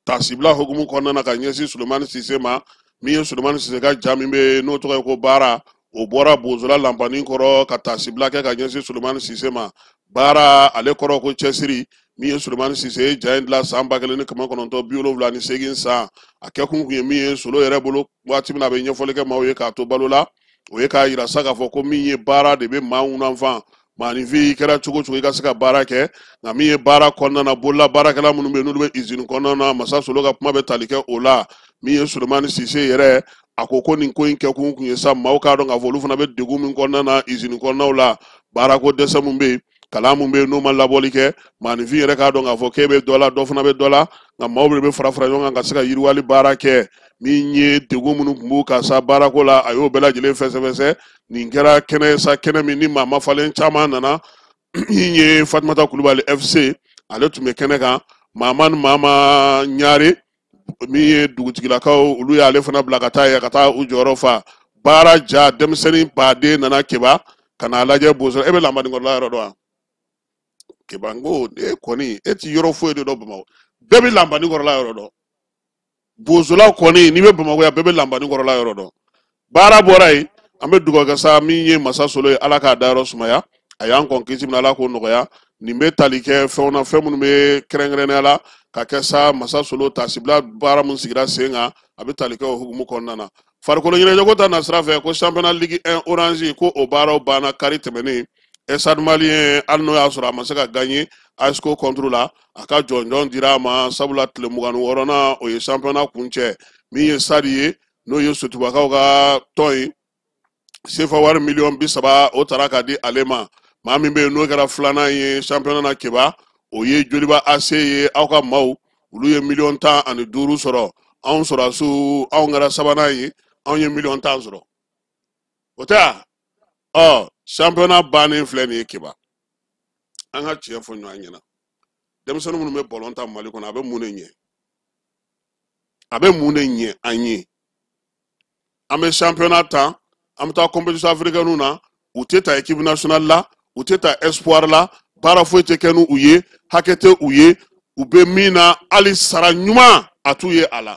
tasibila hukumu kɔnɔna na ka ɲɛsin Sulemani Sise ma. Min ye Sulemani Sise ka ja min bɛ n'o tɔgɔ ye ko Baara, o bɔra Bozola Lanpanin kɔrɔ ka tasibila kɛ ka ɲɛsin Sulemani Sise ma. Baara ale kɔrɔ ko cɛsiri. Min ye Sulemani Sise ye ja in dilan san 1978 san, a kɛkun kun ye min ye Solo yɛrɛ bolo waati min na a bɛ ɲɛfɔli kɛ maaw ye k'a to balo la, o ye k'a yira sa k'a fɔ ko min ye baara de bɛ maa ŋunanfan, maaninfin i kɛra cogo cogo i ka se ka baara kɛ. Nka min ye baara kɔnɔna na, bolola baarakɛla minnu bɛ yen n'olu bɛ izini kɔnɔna na, Masa Solo ka kuma bɛ tali kɛ o la. Min ye Sulemani Sise yɛrɛ, a ko ko nin ko in kɛkun kun ye sa maaw k'a dɔn k'a fɔ olu fana bɛ degun min kɔnɔna na izini kɔnɔnaw la, baarako dɛsɛ mun bɛ yen, kalan mun bɛ yen n'o ma labɔli kɛ, maaninfin yɛrɛ k'a dɔn k'a fɔ k'e bɛ dɔ la, dɔ fana bɛ dɔ la, nka maaw de bɛ fara fara ɲɔgɔn kan ka se ka yiriwali baara kɛ. Min ye degun minnu tun b'u kan sa baarako la, a y'o bɛɛ lajɛlen fɛsɛfɛsɛ. Nin kɛra kɛnɛ ye sa, kɛnɛ min ni maa mafalen caman nana. Min ye Fatumata Kulubali FC, ale tun bɛ kɛnɛ kan. Maama ni Maama Ɲare, min ye dugutigilakaw, olu y'ale fana bila ka taa yen ka taa u jɔyɔrɔ fa. Baara ja denmisɛnnin baden nana Keba ka n'a lajɛ Bozo. E bɛ Lanbanikɔrɔla yɔrɔ dɔn wa? Keba, n ko e kɔni e ti yɔrɔ foyi de dɔn Bamakɔ. Bɛɛ bɛ Lanbanikɔrɔla yɔrɔ dɔn. Bozola kɔni, n'i bɛ Bamakɔ yan, bɛɛ bɛ Lanbanikɔrɔla yɔrɔ dɔn. Baara bɔra yen, an bɛ dugawu kɛ sa min ye Masa Solo ye, Ala k'a dayɔrɔ sumaya, a y'an kɔn kisi min na, Ala k'o nɔgɔya. Nin bɛ tali kɛ fɛnw na, fɛn minnu bɛ kɛrɛnkɛrɛnnenya la ka kɛ sa Masa Solo tasibila baara min sigira sen kan, a bɛ tali kɛ o hukumu kɔnɔna na. Farikolo ɲɛnajɛko ta nasira fɛ, ko championnat Ligue 1 Orange, ko o baaraw banna kari tɛmɛnen. Stade Malien, hali n'o y'a sɔrɔ a ma se ka gagner ASCO contre la, a ka jɔnjɔn dira a ma, sabula tile 26nan o ye championnat kuncɛ. Min ye Stade ye, n'o ye Sotubakaw ka tɔn ye, sefa wari miliyɔn 30 o tara ka di ale ma. Maa min bɛ yen n'o kɛra filanan ye championnat na Keba, o ye Joliba AC ye. Aw ka maaw, olu ye miliyɔn 15 sɔrɔ. Anw sɔrɔdasiw, anw kɛra sabanan ye, anw ye miliyɔn 10 sɔrɔ. O tɛ wa? Ɔ, championnat bannen filɛ nin ye Keba, an ka tiɲɛ fɔ ɲɔgɔn ɲɛna, denmisɛnnin minnu bɛ ballon ta Mali kɔnɔ, a bɛ mun de ɲɛ? A bɛ mun de ɲɛ an ye? An bɛ championnat ta, an bɛ taa compétition africaine na, u tɛ ta équipe nationale la, u tɛ ta espoir la, baara foyi tɛ kɛ n'u ye, hakɛ tɛ u ye, u bɛ min na hali sara ɲuman a t'u ye a la.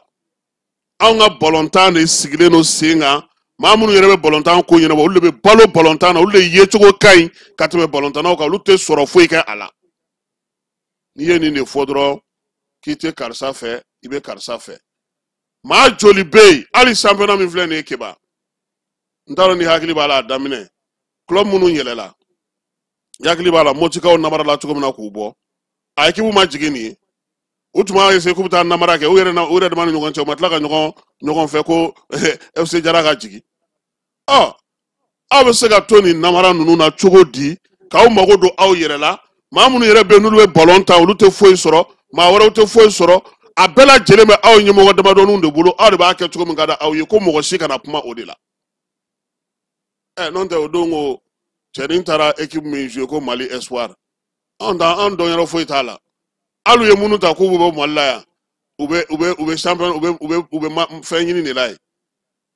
Anw ka balontan de sigilen don sen kan. Maa minnu yɛrɛ bɛ balontan ko ɲɛnabɔ, olu de bɛ balo balontan na, olu de yecogo ka ɲi ka tɛmɛ balontannaw kan, olu tɛ sɔrɔ foyi kɛ a la. N'i ye nin de fɔ dɔrɔn k'i tɛ karisa fɛ, i bɛ karisa fɛ. Maa joli bɛ yen hali championnat min filɛ nin ye Keba, n t'a dɔn ni hakili b'a la, a daminɛ club minnu yɛlɛla, i hakili b'a la Motikaw namarala cogo min na k'u bɔ, a équipe ma jigin nin ye. U tun b'a essayer k'u bɛ taa namara kɛ u yɛrɛ na, u yɛrɛ dama ni ɲɔgɔn cɛ, u ma tila ka ɲɔgɔn fɛ ko FC Jara ka jigin. Ɔ, aw bɛ se ka to nin namara ninnu na cogo di k'aw mago don aw yɛrɛ la? Maa minnu yɛrɛ bɛ yen n'olu bɛ ballon ta, olu tɛ foyi sɔrɔ, maa wɛrɛw tɛ foyi sɔrɔ, a bɛɛ lajɛlen bɛ aw ɲɛmɔgɔ damadɔninw de bolo. Aw de b'a kɛ cogo min ka di aw ye, ko mɔgɔ si kana kuma o de la. Ɛ, n'o tɛ o don ko cɛnin taara équipe min jouer ko Mali Espoir, anw ta anw dɔn yɔrɔ foyi t'a la. Hali u ye minnu ta k'u bɛ bɔ Mali la yan, u bɛ champion, u bɛ fɛn ɲini de la yen.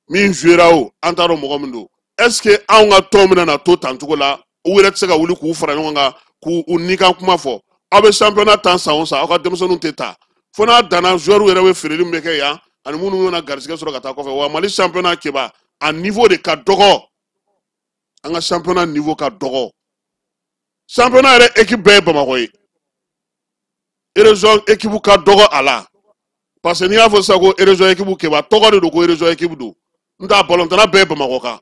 Min jouera o, an t'a dɔn mɔgɔ min don. Est ce que anw ka tɔn bɛna na to tan cogo la? U yɛrɛ tɛ se ka wuli k'u fara ɲɔgɔn kan k'u u ni kan kuma fɔ. Aw bɛ championnat tan san o san, aw ka denmisɛnninw tɛ ta, fo n'a danna joueur yɛrɛ bɛ feereli min bɛ kɛ yan ani minnu bɛna garisɛgɛ sɔrɔ ka taa kɔfɛ. Wa Mali championnat Keba, a niveau de ka dɔgɔ. An ka championnat niveau ka dɔgɔ. Championnat yɛrɛ équipe bɛɛ ye Bamakɔ ye, région équipe ka dɔgɔ a la, parce que n'i y'a fɔ sisan ko région équipe Keba, tɔgɔ de don ko région équipe don, n t'a balontanna bɛɛ ye Bamakɔ kan.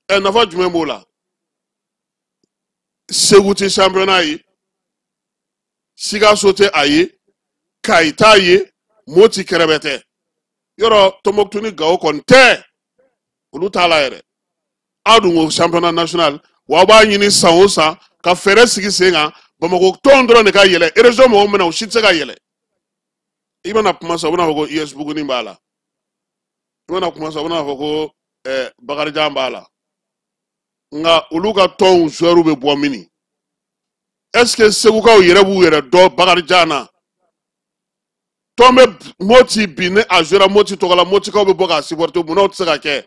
Ɛ, nafa jumɛn b'o la? Segu tɛ championnat ye, Sikaso tɛ a ye, Kayi t'a ye, Moti kɛrɛbɛ tɛ, yɔrɔ Tɔnbɔkutu ni Gawo kɔni tɛ, olu t'a la yɛrɛ. Aw dun ko championnat national, wa aw b'a ɲini san o san ka fɛɛrɛ sigi sen kan, Bamakɔ tɔn dɔrɔn de ka yɛlɛ, région mɔgɔw bɛna, u si tɛ se ka yɛlɛ. I bɛna kuma sa, u bɛna fɔ ko US Buguni b'a la. I bɛna kuma sa, u bɛna fɔ ko Bakarijan b'a la. Nka olu ka tɔnw joueurs bɛ bɔ mini? Est ce que Segukaw yɛrɛ b'u yɛrɛ dɔn Bakarijan na? Tɔn bɛ Moti bi, ni a jouera Moti tɔgɔ la, Motikaw bɛ bɔ k'a supporter. Munna o tɛ se ka kɛ?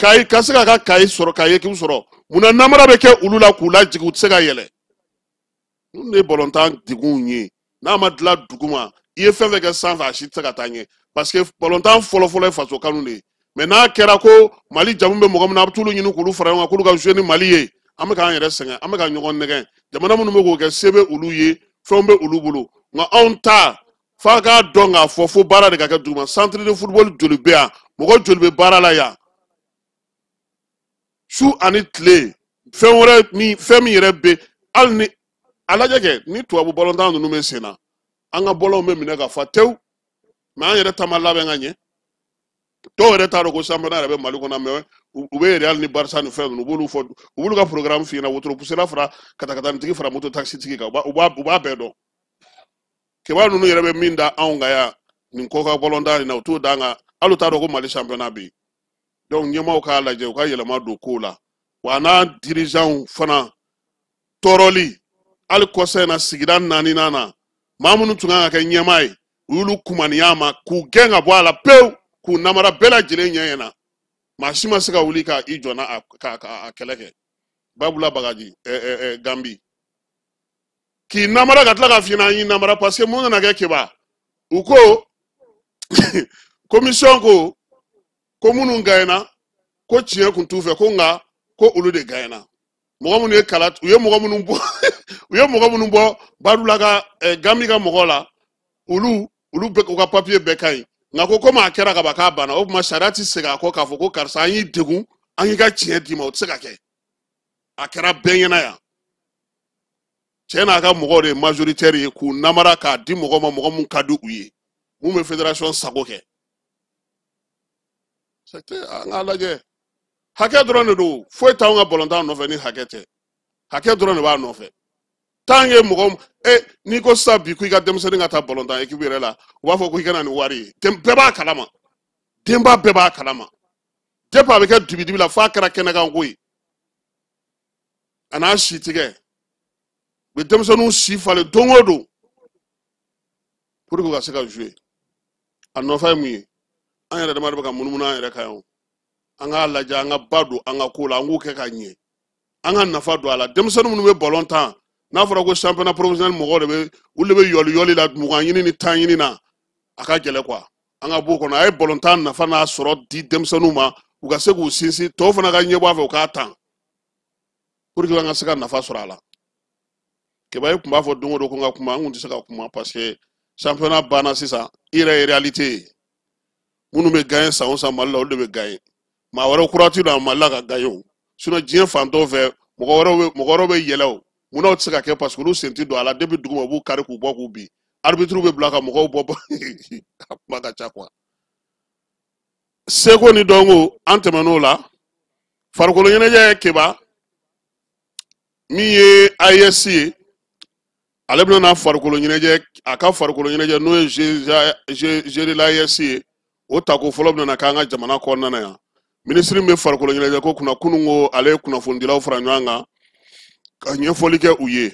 Kayi ka se k'a ka Kayi sɔrɔ, Kayi équipe sɔrɔ. Munna namara bɛ kɛ olu la k'u lajigin, u tɛ se ka yɛlɛ? Ninnu de ye balontan degunw ye. N'a ma dilan duguma, i ye fɛn fɛn kɛ sanfɛ, a si tɛ se ka taa ɲɛ, parce que balontan fɔlɔfɔlɔ ye faso kanu de ye. Mais n'a kɛra ko Mali jamu bɛ mɔgɔ min na, a bɛ t'olu ɲini k'olu fara ɲɔgɔn kan k'olu ka jouer ni Mali ye, an bɛ k'an yɛrɛ sɛgɛn, an bɛ ka ɲɔgɔn nɛgɛn. Jamana minnu bɛ k'o kɛ, se bɛ olu ye, fɛnw bɛ olu bolo, nka anw ta f'a k'a dɔn k'a fɔ fo baara de ka kɛ duguma. Centre de football joli bɛ yan? Mɔgɔ joli bɛ baara la yan su ani tile? Fɛn wɛrɛ min, fɛn min yɛrɛ bɛ, hali ni a lajɛ kɛ ni tubabu balontan ninnu bɛ sen na, an ka bɔlɔnw bɛ minɛ ka fa tewu. Mais an yɛrɛ ta ma labɛn ka ɲɛ. Dɔw yɛrɛ t'a dɔn ko championnat yɛrɛ bɛ Mali kɔnɔ, mais u bɛ Real ni Barça ni fɛn ninnu, u b'olu fɔ, u b'olu ka programme f'i ɲɛna, wotoro pusela fara katakatanitigi fara moto taxi tigi kan, u b'a bɛɛ dɔn. Keba ninnu yɛrɛ bɛ min da anw kan yan nin kɔkan balontan in na, u t'o da an kan. Hali u t'a dɔn ko Mali championnat bɛ yen. Donc ɲɛmaaw k'a lajɛ, u ka yɛlɛma don kow la. Wa n'a dirigeants fana tɔɔrɔli, hali kɔsa in na, sigida naaninan na, maa minnu tun kan ka kɛ ɲɛmaa ye, u y'olu kumaniya ma k'u gɛn ka bɔ a la pewu, k'u namara bɛɛ lajɛlen ɲɛ ɲɛna. Maa si ma se ka wuli ka i jɔ n'a a ka a kɛlɛ kɛ. Babula Bagaji ɛ ɛ ɛ Gambi k'i namara ka tila ka f'i ɲɛna an y'i namara, parce que mun nana kɛ Keba? U ko commission ko minnu gagnena, ko tiɲɛ kun t'u fɛ, ko nka ko olu de gagnena. Mɔgɔ minnu ye kala, u ye mɔgɔ minnu bɔ, u ye mɔgɔ minnu bɔ Badula ka Gambi ka mɔgɔ la, olu bɛɛ u ka papiye bɛɛ ka ɲi. Nka ko komi a kɛra ka ban k'a banna, o tuma sariya ti segin a kɔ k'a fɔ ko karisa, an y'i degun, an y'i ka tiɲɛ d'i ma. O tɛ se ka kɛ. A kɛra bɛɛ ɲɛna yan. Cɛ n'a ka mɔgɔw de ye majoritaire ye, k'u namara k'a di mɔgɔ ma, mɔgɔ mun ka di u ye, mun bɛ fédération sago kɛ. An k'a lajɛ, hakɛ dɔrɔn de don. Foyi t'anw ka balontan nɔfɛ ni hakɛ tɛ. Hakɛ dɔrɔn de b'a nɔfɛ. Tant que mɔgɔ e n'i ko sisan bi ko i ka denmisɛnnin ka taa balontan équipe yɛrɛ la, u b'a fɔ ko i ka na ni wari ye. Bɛɛ b'a kalama, denba bɛɛ b'a kalama. Depuis a bɛ kɛ dibidibi la f'a kɛra kɛnɛkan ko ye, a n'a si tigɛ, u bɛ denmisɛnninw si falen don o don pour que u ka se ka jouer. A nɔfɛ ye mun ye? An yɛrɛ dama de bɛ ka munumunu an yɛrɛ kan yan o. An k'a lajɛ, an ka ba don an ka ko la, an k'o kɛ ka ɲɛ, an ka nafa don a la. Denmisɛnnin minnu bɛ balon tan, n'a fɔra ko championnat professionnel mɔgɔw de bɛ, olu de bɛ yɔli yɔli la 20 ɲini ni 10 ɲini na, a ka gɛlɛ quoi. An ka b'o kɔnɔ. A ye balon tan nafa n'a sɔrɔ di denmisɛnninw ma, u ka se k'u sinsin, tɔw fana ka ɲɛbɔ a fɛ, u k'a tan pour que an ka se ka nafa sɔrɔ a la. Keba, e tun b'a fɔ don o don ko n ka kuma, an kun tɛ se ka kuma parce que championnat banna sisan. I yɛrɛ ye réalité ye. Minnu bɛ gagner san o san Mali la, olu de bɛ gagner. Maa wɛrɛw kura ti don Mali la ka gagner o. Sinon diɲɛ fan tɔw fɛ, mɔgɔ wɛrɛw bɛ yɛlɛ o. Munna o tɛ se ka kɛ? Parce que olu sen ti don a la. Depuis duguma, u b'u kari k'u bɔ k'u bin. Arbitre bɛ bila ka mɔgɔw bɔ. A kuma ka ca quoi. Seko ni dɔnko, an tɛmɛn'o la. Farikolo ɲɛnajɛ, Keba, min ye AES ye, ale bɛna na farikolo ɲɛnajɛ, a ka farikolo ɲɛnajɛ, n'o ye Jeux de l'AES ye, o tako fɔlɔ bɛna k'an ka jamana kɔnɔna na yan. Minisiri min bɛ farikolo ɲɛnajɛ ko kunna, kunun ko ale ye kunnafonidilaw fara ɲɔgɔn kan ka ɲɛfɔli kɛ u ye.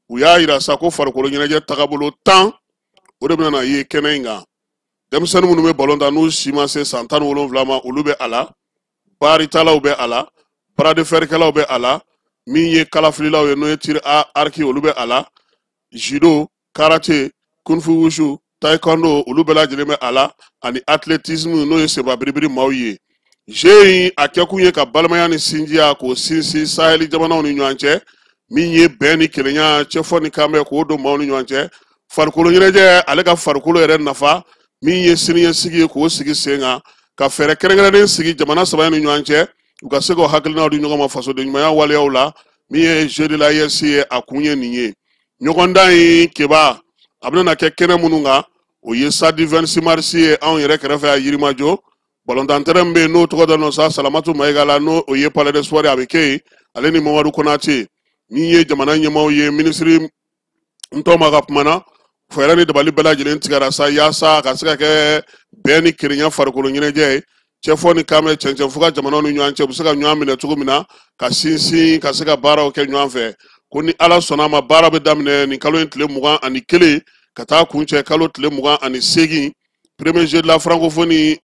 U y'a yira sa ko farikolo ɲɛnajɛ tagabolo 10, o de bɛna na ye kɛnɛ in kan. Denmisɛnnin minnu bɛ balon tan n'u si ma se san 17 ma, olu bɛ a la. Baaritalaw bɛ a la, bras de fer kɛlaw bɛ a la, min ye kalafililaw ye, n'o ye tir à arc, olu bɛ a la, judo, karate, kung fu, wushu, taekwondo, olu bɛɛ lajɛlen bɛ a la, ani athlétisme, n'o ye senba biribiri maaw ye. Jeu in a kɛkun ye ka balimaya ni sinjiya k'o sinsin Saheli jamanaw ni ɲɔgɔn cɛ, min ye bɛn ni kelenya, cɛfɔ ni kanbɛn, k'o don maaw ni ɲɔgɔn cɛ. Farikolo ɲɛnajɛ, ale ka farikolo yɛrɛ nafa, min ye siniɲɛsigi ye, k'o sigi sen kan, ka fɛɛrɛ kɛrɛnkɛrɛnnen sigi jamana saba ni ɲɔgɔn cɛ, u ka se k'o hakilinaw di ɲɔgɔn ma fasoden ɲumanya waleyaw la. Min ye Jeu de l'AES ye, a kun ye nin ye. Ɲɔgɔndan in, Keba, a bɛna kɛ kɛnɛ minnu kan, o ye stade 26 mars ye, anw yɛrɛ kɛrɛfɛ yan Yirimajɔ. Balontan terrain min bɛ yen, n'o tɔgɔ dalen sa Salamatu Mayiga la, n'o o ye palais de sport ye, a bɛ kɛ yen, ale ni Mamadu Konate. Min ye jamana ɲɛmaaw ye, minisiri Ntɔma ka kuma na, fɛɛrɛ ni dabali bɛɛ lajɛlen tigɛra sa yaasa ka se ka kɛ bɛn ni kelenya farikolo ɲɛnajɛ ye, cɛfɔ ni kanbɛn, cɛncɛn fo ka jamanaw ni ɲɔgɔn cɛ, u bɛ se ka ɲɔgɔn minɛ cogo min na ka sinsin, ka se ka baaraw kɛ ɲɔgɔn fɛ. Ko ni Ala sɔnna a ma, baara bɛ daminɛ nin kalo in tile 21 ka taa kuncɛ kalo tile 28. Premier jeu de la francophonie,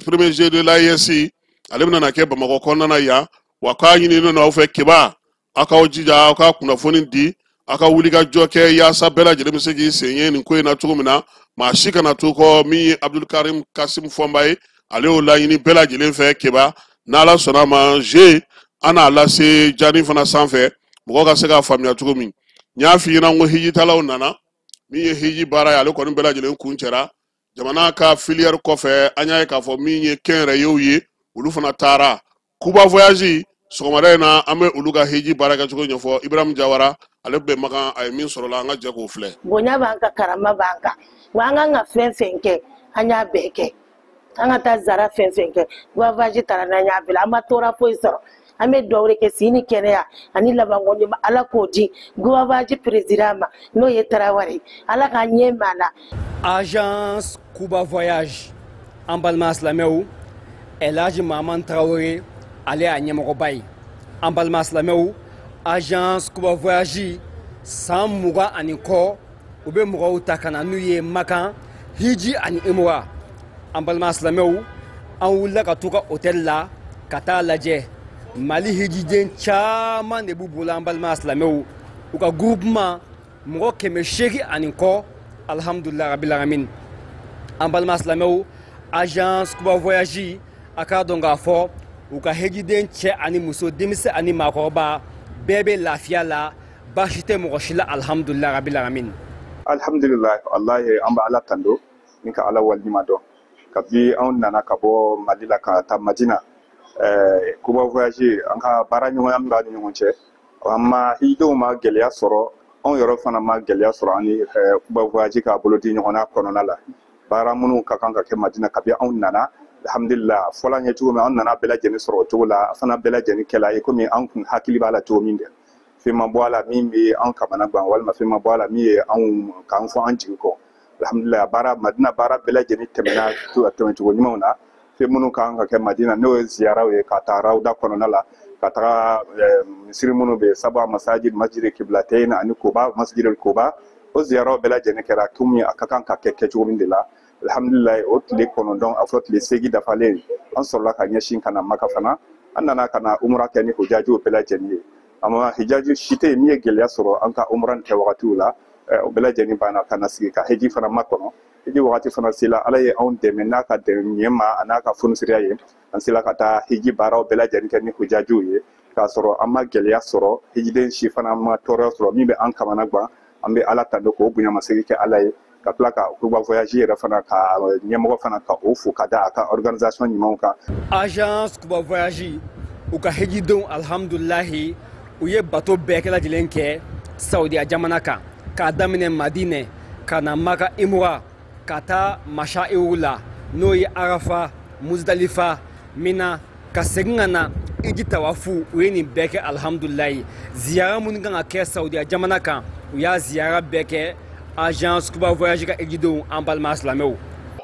premier jeu de l'AES. Ale bɛna na kɛ Bamakɔ kɔnɔna na yan, wa k'a ɲininen don aw fɛ Keba, aw k'aw jija, aw ka kunnafoni di, aw ka wulikajɔ kɛ yaasa bɛɛ lajɛlen bɛ se k'i sen ye nin ko in na cogo min na, maa si kana to kɔ. Min ye Abdulkarim Kasim Fɔnba ye, ale y'o laɲini bɛɛ lajɛlen fɛ Keba. N'Ala sɔnna a ma, je an n'a lase jani fana sanfɛ, mɔgɔw ka se k'a faamuya cogo min. N y'a f'i ɲɛna n ko hijitalaw nana, min ye hiji baara ye, ale kɔni bɛɛ lajɛlen kun cɛra jamana ka filière kɔfɛ. An y'a ye k'a fɔ min ye kɛnyɛrɛyew ye, olu fana taara Kuba voyage sɔgɔmada in na. An bɛ olu ka hiji baara kɛcogo ɲɛfɔ. Ibrahim Jawara, ale bɛ Makan, a ye min sɔrɔ la, an ka jɛ k'o filɛ. Bonya b'an kan, karama b'an kan, wa an kan ka fɛn fɛn kɛ, an y'a bɛɛ kɛ. An ka taa zara fɛn fɛn kɛ, voyage taara n'an y'a bila, an ma tɔɔrɔ foyi sɔrɔ. An bɛ dugawu de kɛ, si ni kɛnɛya ani labanko ɲuman, Ala k'o di voyage président ma, n'o ye Tarawele, Ala k'an ɲɛ maa la. Agence Kuba Voyage, an balima silamɛw, Elhaji Mahaman Tarawele, ale y'a ɲɛmɔgɔba ye. An balima silamɛw, Agence Kuba Voyage, san 20 ani kɔ, u bɛ mɔgɔw ta ka na n'u ye Makan hiji ani umura. An balima silamɛw, an wulila ka t'u ka hôtel la ka taa lajɛ. Mali hijiden caman de b'u bolo. An balima silamɛw, u ka groupement mɔgɔ 800 ani kɔ, alhamdulilah rabil alamin. An balima silamɛw, Agence Kuba Voyage, a k'a dɔn k'a fɔ u ka hijiden cɛ ani muso, denmisɛn ani maakɔrɔba, bɛɛ bɛ lafiya la, baasi tɛ mɔgɔ si la, alhamdulilah rabil alamin. Alhamdulilah, wallahi an bɛ Ala tando ni ka Ala waleɲuman dɔn. Kabi anw nana ka bɔ Mali la ka taa Madina, Kuba Voyage, an ka baara ɲɔgɔnya min b'a ni ɲɔgɔn cɛ, an ma hijidenw ma gɛlɛya sɔrɔ, anw yɛrɛ fana ma gɛlɛya sɔrɔ an ni Kuba Voyage ka bolo di ɲɔgɔn na kɔnɔna la. Baara minnu ka kan ka kɛ Madina kabi anw nana, alhamdulillah, fɔlɔ an ye cogo min, an nana bɛɛ lajɛlen sɔrɔ o cogo la, a fana bɛɛ lajɛlen kɛla i komi an kun hakili b'a la cogo min dɛ. Fɛn ma bɔ a la min bɛ an kamana gan, walima fɛn ma bɔ a la min ye anw k'an fɔ an jigi kɔ. Alhamdulillah, baara Madina baara bɛɛ lajɛlen tɛmɛna tɛmɛcogo ɲumanw na. Fɛn minnu kan ka kɛ Madina, n'o ye ziyaraw ye, ka taa rawda kɔnɔna la, ka taga misiri minnu bɛ saba masajid, masjid kiblatain ani Koba, masjid Koba, o ziyaraw bɛɛ lajɛlen kɛra komi a ka kan ka kɛ kɛcogo min de la. Alhamdulillah, o tile 9, a fɔ tile 8 dafalen, an sɔrɔla ka ɲɛsin ka na Maka fana. An nana ka na umra kɛ ni hujajiw bɛɛ lajɛlen ye. Ama hijaji si tɛ yen min ye gɛlɛya sɔrɔ an ka umra kɛ wagatiw la, o bɛɛ lajɛlen banna ka na sigi ka hiji fana makɔnɔ. Hiji wagati fana sela, Ala ye anw dɛmɛ n'a ka dɛmɛ ɲɛma a n'a ka funisiriya ye, an sela ka taa hiji baaraw bɛɛ lajɛlen kɛ ni hujajiw ye, k'a sɔrɔ an ma gɛlɛya sɔrɔ, hijiden si fana ma tɔɔrɔ sɔrɔ min bɛ an kamana gan. An bɛ Ala tando k'o bonyamasegin kɛ Ala ye, ka tila ka Kuba Voyage yɛrɛ fana ka ɲɛmɔgɔ fana ka o fo ka da a ka organisation ɲumanw kan. Agence Kuba Voyage, u ka hijidenw, alhamdulilahi, u ye bato bɛɛ kɛ lajɛlen kɛ Saudiya jamana kan, k'a daminɛ Madinɛ ka na Maka imura, ka taa Mashairu la, n'o ye Arafa, Muzdalifa, Mina, ka segin ka na Iji tawafu. U ye nin bɛɛ kɛ, alhamdulilayi. Ziyara minnu kan ka kɛ Saudiya jamana kan, u y'a ziyara bɛɛ kɛ, Agence Kuba Voyage ka hijidenw, an balima silamɛw.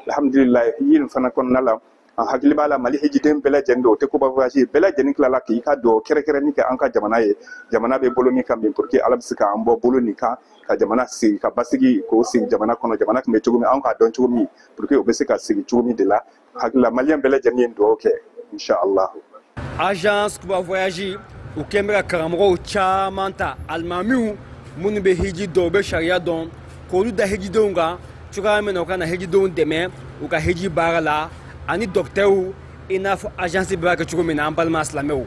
Alhamdulilayi, hiji nin fana kɔnɔna la, an hakili b'a la Mali hijiden bɛɛ lajɛlen don, o tɛ Kuba Voyage bɛɛ lajɛlen tilala k'i ka dugawu kɛrɛnkɛrɛnni kɛ an ka jamana ye, jamana bɛ bolo min kan bi, pour que Ala bɛ se k'an bɔ bolo nin kan, ka jamana sigi, ka basigi k'o sigi jamana kɔnɔ, jamana tun bɛ cogo min, anw k'a dɔn cogo min, pour que o bɛ se ka sigi cogo min de la. Hakili la maliyɛn bɛɛ lajɛlen ye dugawu kɛ, inshallah. Agence Kuba Voyage, u kɛn bɛ ka karamɔgɔw caman ta, alimamiw minnu bɛ hiji dɔn, u bɛ sariya dɔn, k'olu da hijidenw kan cogoya min na u ka na hijidenw dɛmɛ u ka hiji baara la, ani dɔkitɛriw, i n'a fɔ agence bɛ kɛ cogo min na. An balima silamɛw.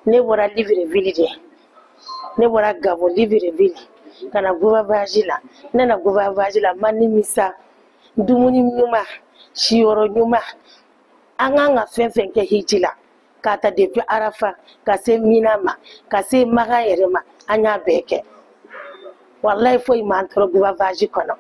Ne bɔra Libreville de, ne bɔra Gabon Libreville ka na Kuba Voyage la. Ne na Kuba Voyage la, ma nimisa, dumuni ɲuman, siyɔrɔ ɲuman, an kan ka fɛn fɛn kɛ hiji la, k'a ta depuis Arafa ka se Mina ma, ka se Makan yɛrɛ ma, an y'a bɛɛ kɛ. Walayi, foyi m'an tɔɔrɔ Kuba Voyage kɔnɔ,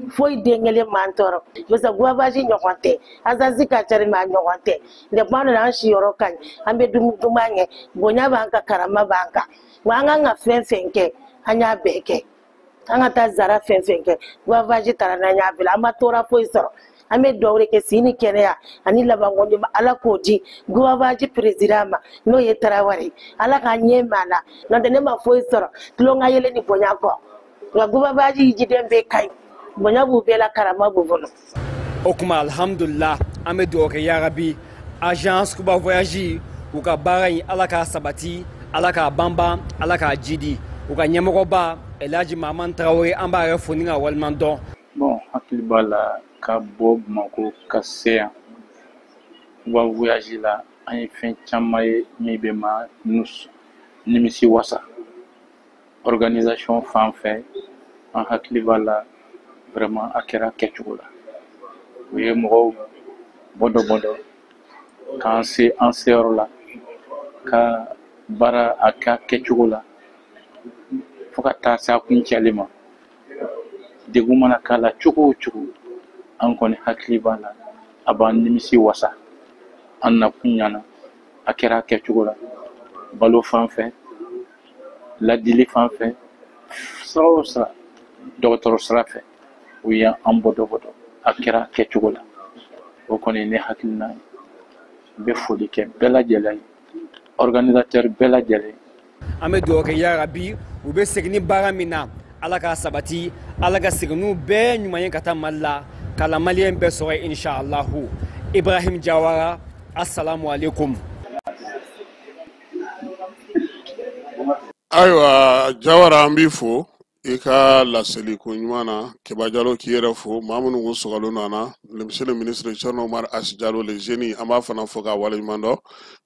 foyi den kelen m'an tɔɔrɔ, parce que Kuba Voyage ɲɔgɔn tɛ, agence ka ca mais a ɲɔgɔn tɛ. Depuis an nana, an siyɔrɔ ka ɲi, an bɛ dumuni duman kɛ, bonya b'an kan, karama b'an kan, wa an kan ka fɛn fɛn kɛ, an y'a bɛɛ kɛ. An ka taa zara fɛn fɛn kɛ, Kuba Voyage taara n'an y'a bila, an ma tɔɔrɔ foyi sɔrɔ. An bɛ dugawu de kɛ, si ni kɛnɛya ani labanko ɲuman, Ala k'o di Kuba Voyage président ma, n'o ye Tarawele, Ala k'an ɲɛ maa la. N'o tɛ ne ma foyi sɔrɔ tulon ka yɛlɛ ni bonya kɔ, nka Kuba Voyage hijiden bɛɛ ka ɲi, bonya b'u bɛɛ la, karama b'u bolo. O kuma, alhamdulillah, an bɛ dugawu kɛ yarabi. Agence Kuba Voyage u ka baara in, Ala k'a sabati, Ala k'a banban, Ala k'a jidi. U ka ɲɛmɔgɔba Elhaji Mahaman Tarawele, an b'a yɛrɛ fo ni ka waleɲuman dɔn. Bon, hakili b'a la ka bɔ Bamakɔ ka se yan Kuba Voyage la, an ye fɛn caman ye min bɛ ma nimisi wasa. Organisation fan fɛ, an hakili b'a la vraiment a kɛra kɛcogo la. U ye mɔgɔw bɔdɔ bɔdɔ k'an se an seyɔrɔ la, ka baara a kɛ kɛcogo la fo ka taa se a kuncɛli ma. Degun mana k'a la cogo o cogo, an kɔni hakili b'a la a b'an nimisi wasa. An nakun ɲɛna, a kɛra a kɛcogo la, balo fan fɛ, ladili fan fɛ, sira o sira, dɔgɔtɔrɔ sira fɛ, u y'an bɔdɔ bɔdɔ, a kɛra a kɛcogo la. O kɔni ye ne hakilina ye. N bɛ foli kɛ bɛɛ lajɛlen ye, organisateur bɛɛ lajɛlen. An bɛ dugawu kɛ, yarabi, u bɛ segin ni baara min na, Ala k'a sabati, Ala ka segin n'u bɛɛ ɲuman ye ka taa Mali la, ka la maliyɛn bɛɛ sɔrɔ yen, inshallahu. Ibrahim Jawara, assalamu alaikum. Ayiwa Jawara, an b'i fo i ka laseli ko ɲuman na. Keba Jalo, k'i yɛrɛ fo. Maa minnu kun sɔgɔlen don an na, monsieur le ministre Thierno Oumar Asi Jalo le génie, an b'a fana fo k'a waleɲuman dɔn.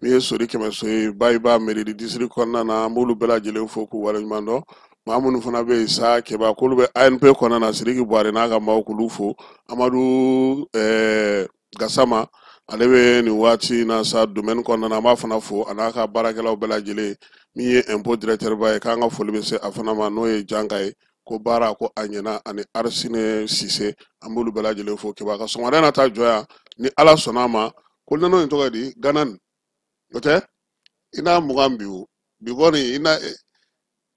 Min ye Sori Kɛmɛso ye Bayiba mairie district kɔnɔna na, an b'olu bɛɛ lajɛlen fo k'u waleɲuman dɔn. Maa minnu fana bɛ yen sa Keba, k'olu bɛ ANP kɔnɔna na, Sidiki Buware n'a ka maaw, k'olu fo. Amadu Gasama, ale bɛ nin waati in na sa domaine kɔnɔna na, an b'a fana fo a n'a ka baarakɛlaw bɛɛ lajɛlen. Min ye impôt directeur ba ye, k'an ka foli bɛ se a fana ma, n'o ye Janka ye, ko baara ko a ɲɛna, ani Arsine Sise, an b'olu bɛɛ lajɛlen fo. Keba ka sɔgɔmada in na taa jɔ yan, ni Ala sɔnna a ma. Ko nɔnɔ in tɔgɔ ye di? Gana nin o tɛ i n'a 20 bi, o bi kɔni i n'a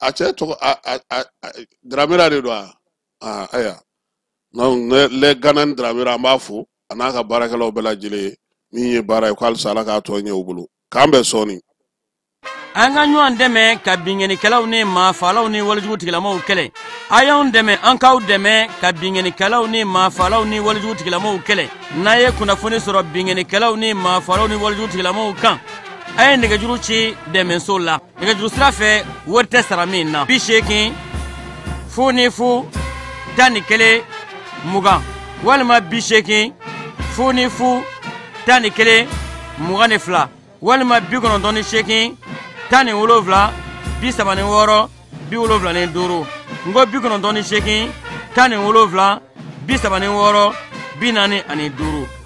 a cɛ tɔgɔ a Dramera de don a. Ayiwa, donc le Gana ni Dramera, an b'a fo a n'a ka baarakɛlaw bɛɛ lajɛlen ye. Min ye baara ye, ko halisa Ala k'a tɔ ɲɛ u bolo. K'an bɛn sɔɔni. An ka ɲɔgɔn dɛmɛ ka binkannikɛlaw ni maafaalaw ni walejugu tigilamaw kɛlɛ. A y'anw dɛmɛ, an k'aw dɛmɛ ka binkannikɛlaw ni maafaalaw ni walejugu tigilamaw kɛlɛ. N'a ye kunnafoni sɔrɔ binkannikɛlaw ni maafaalaw ni walejugu tigilamaw kan, a ye nɛgɛjuru ci dɛmɛso la nɛgɛjuru sira fɛ, wari tɛ sara min na: 80 00 11 20 walima 80 00 11 22 walima 98 17 36 75. N ko 98 17 36 45.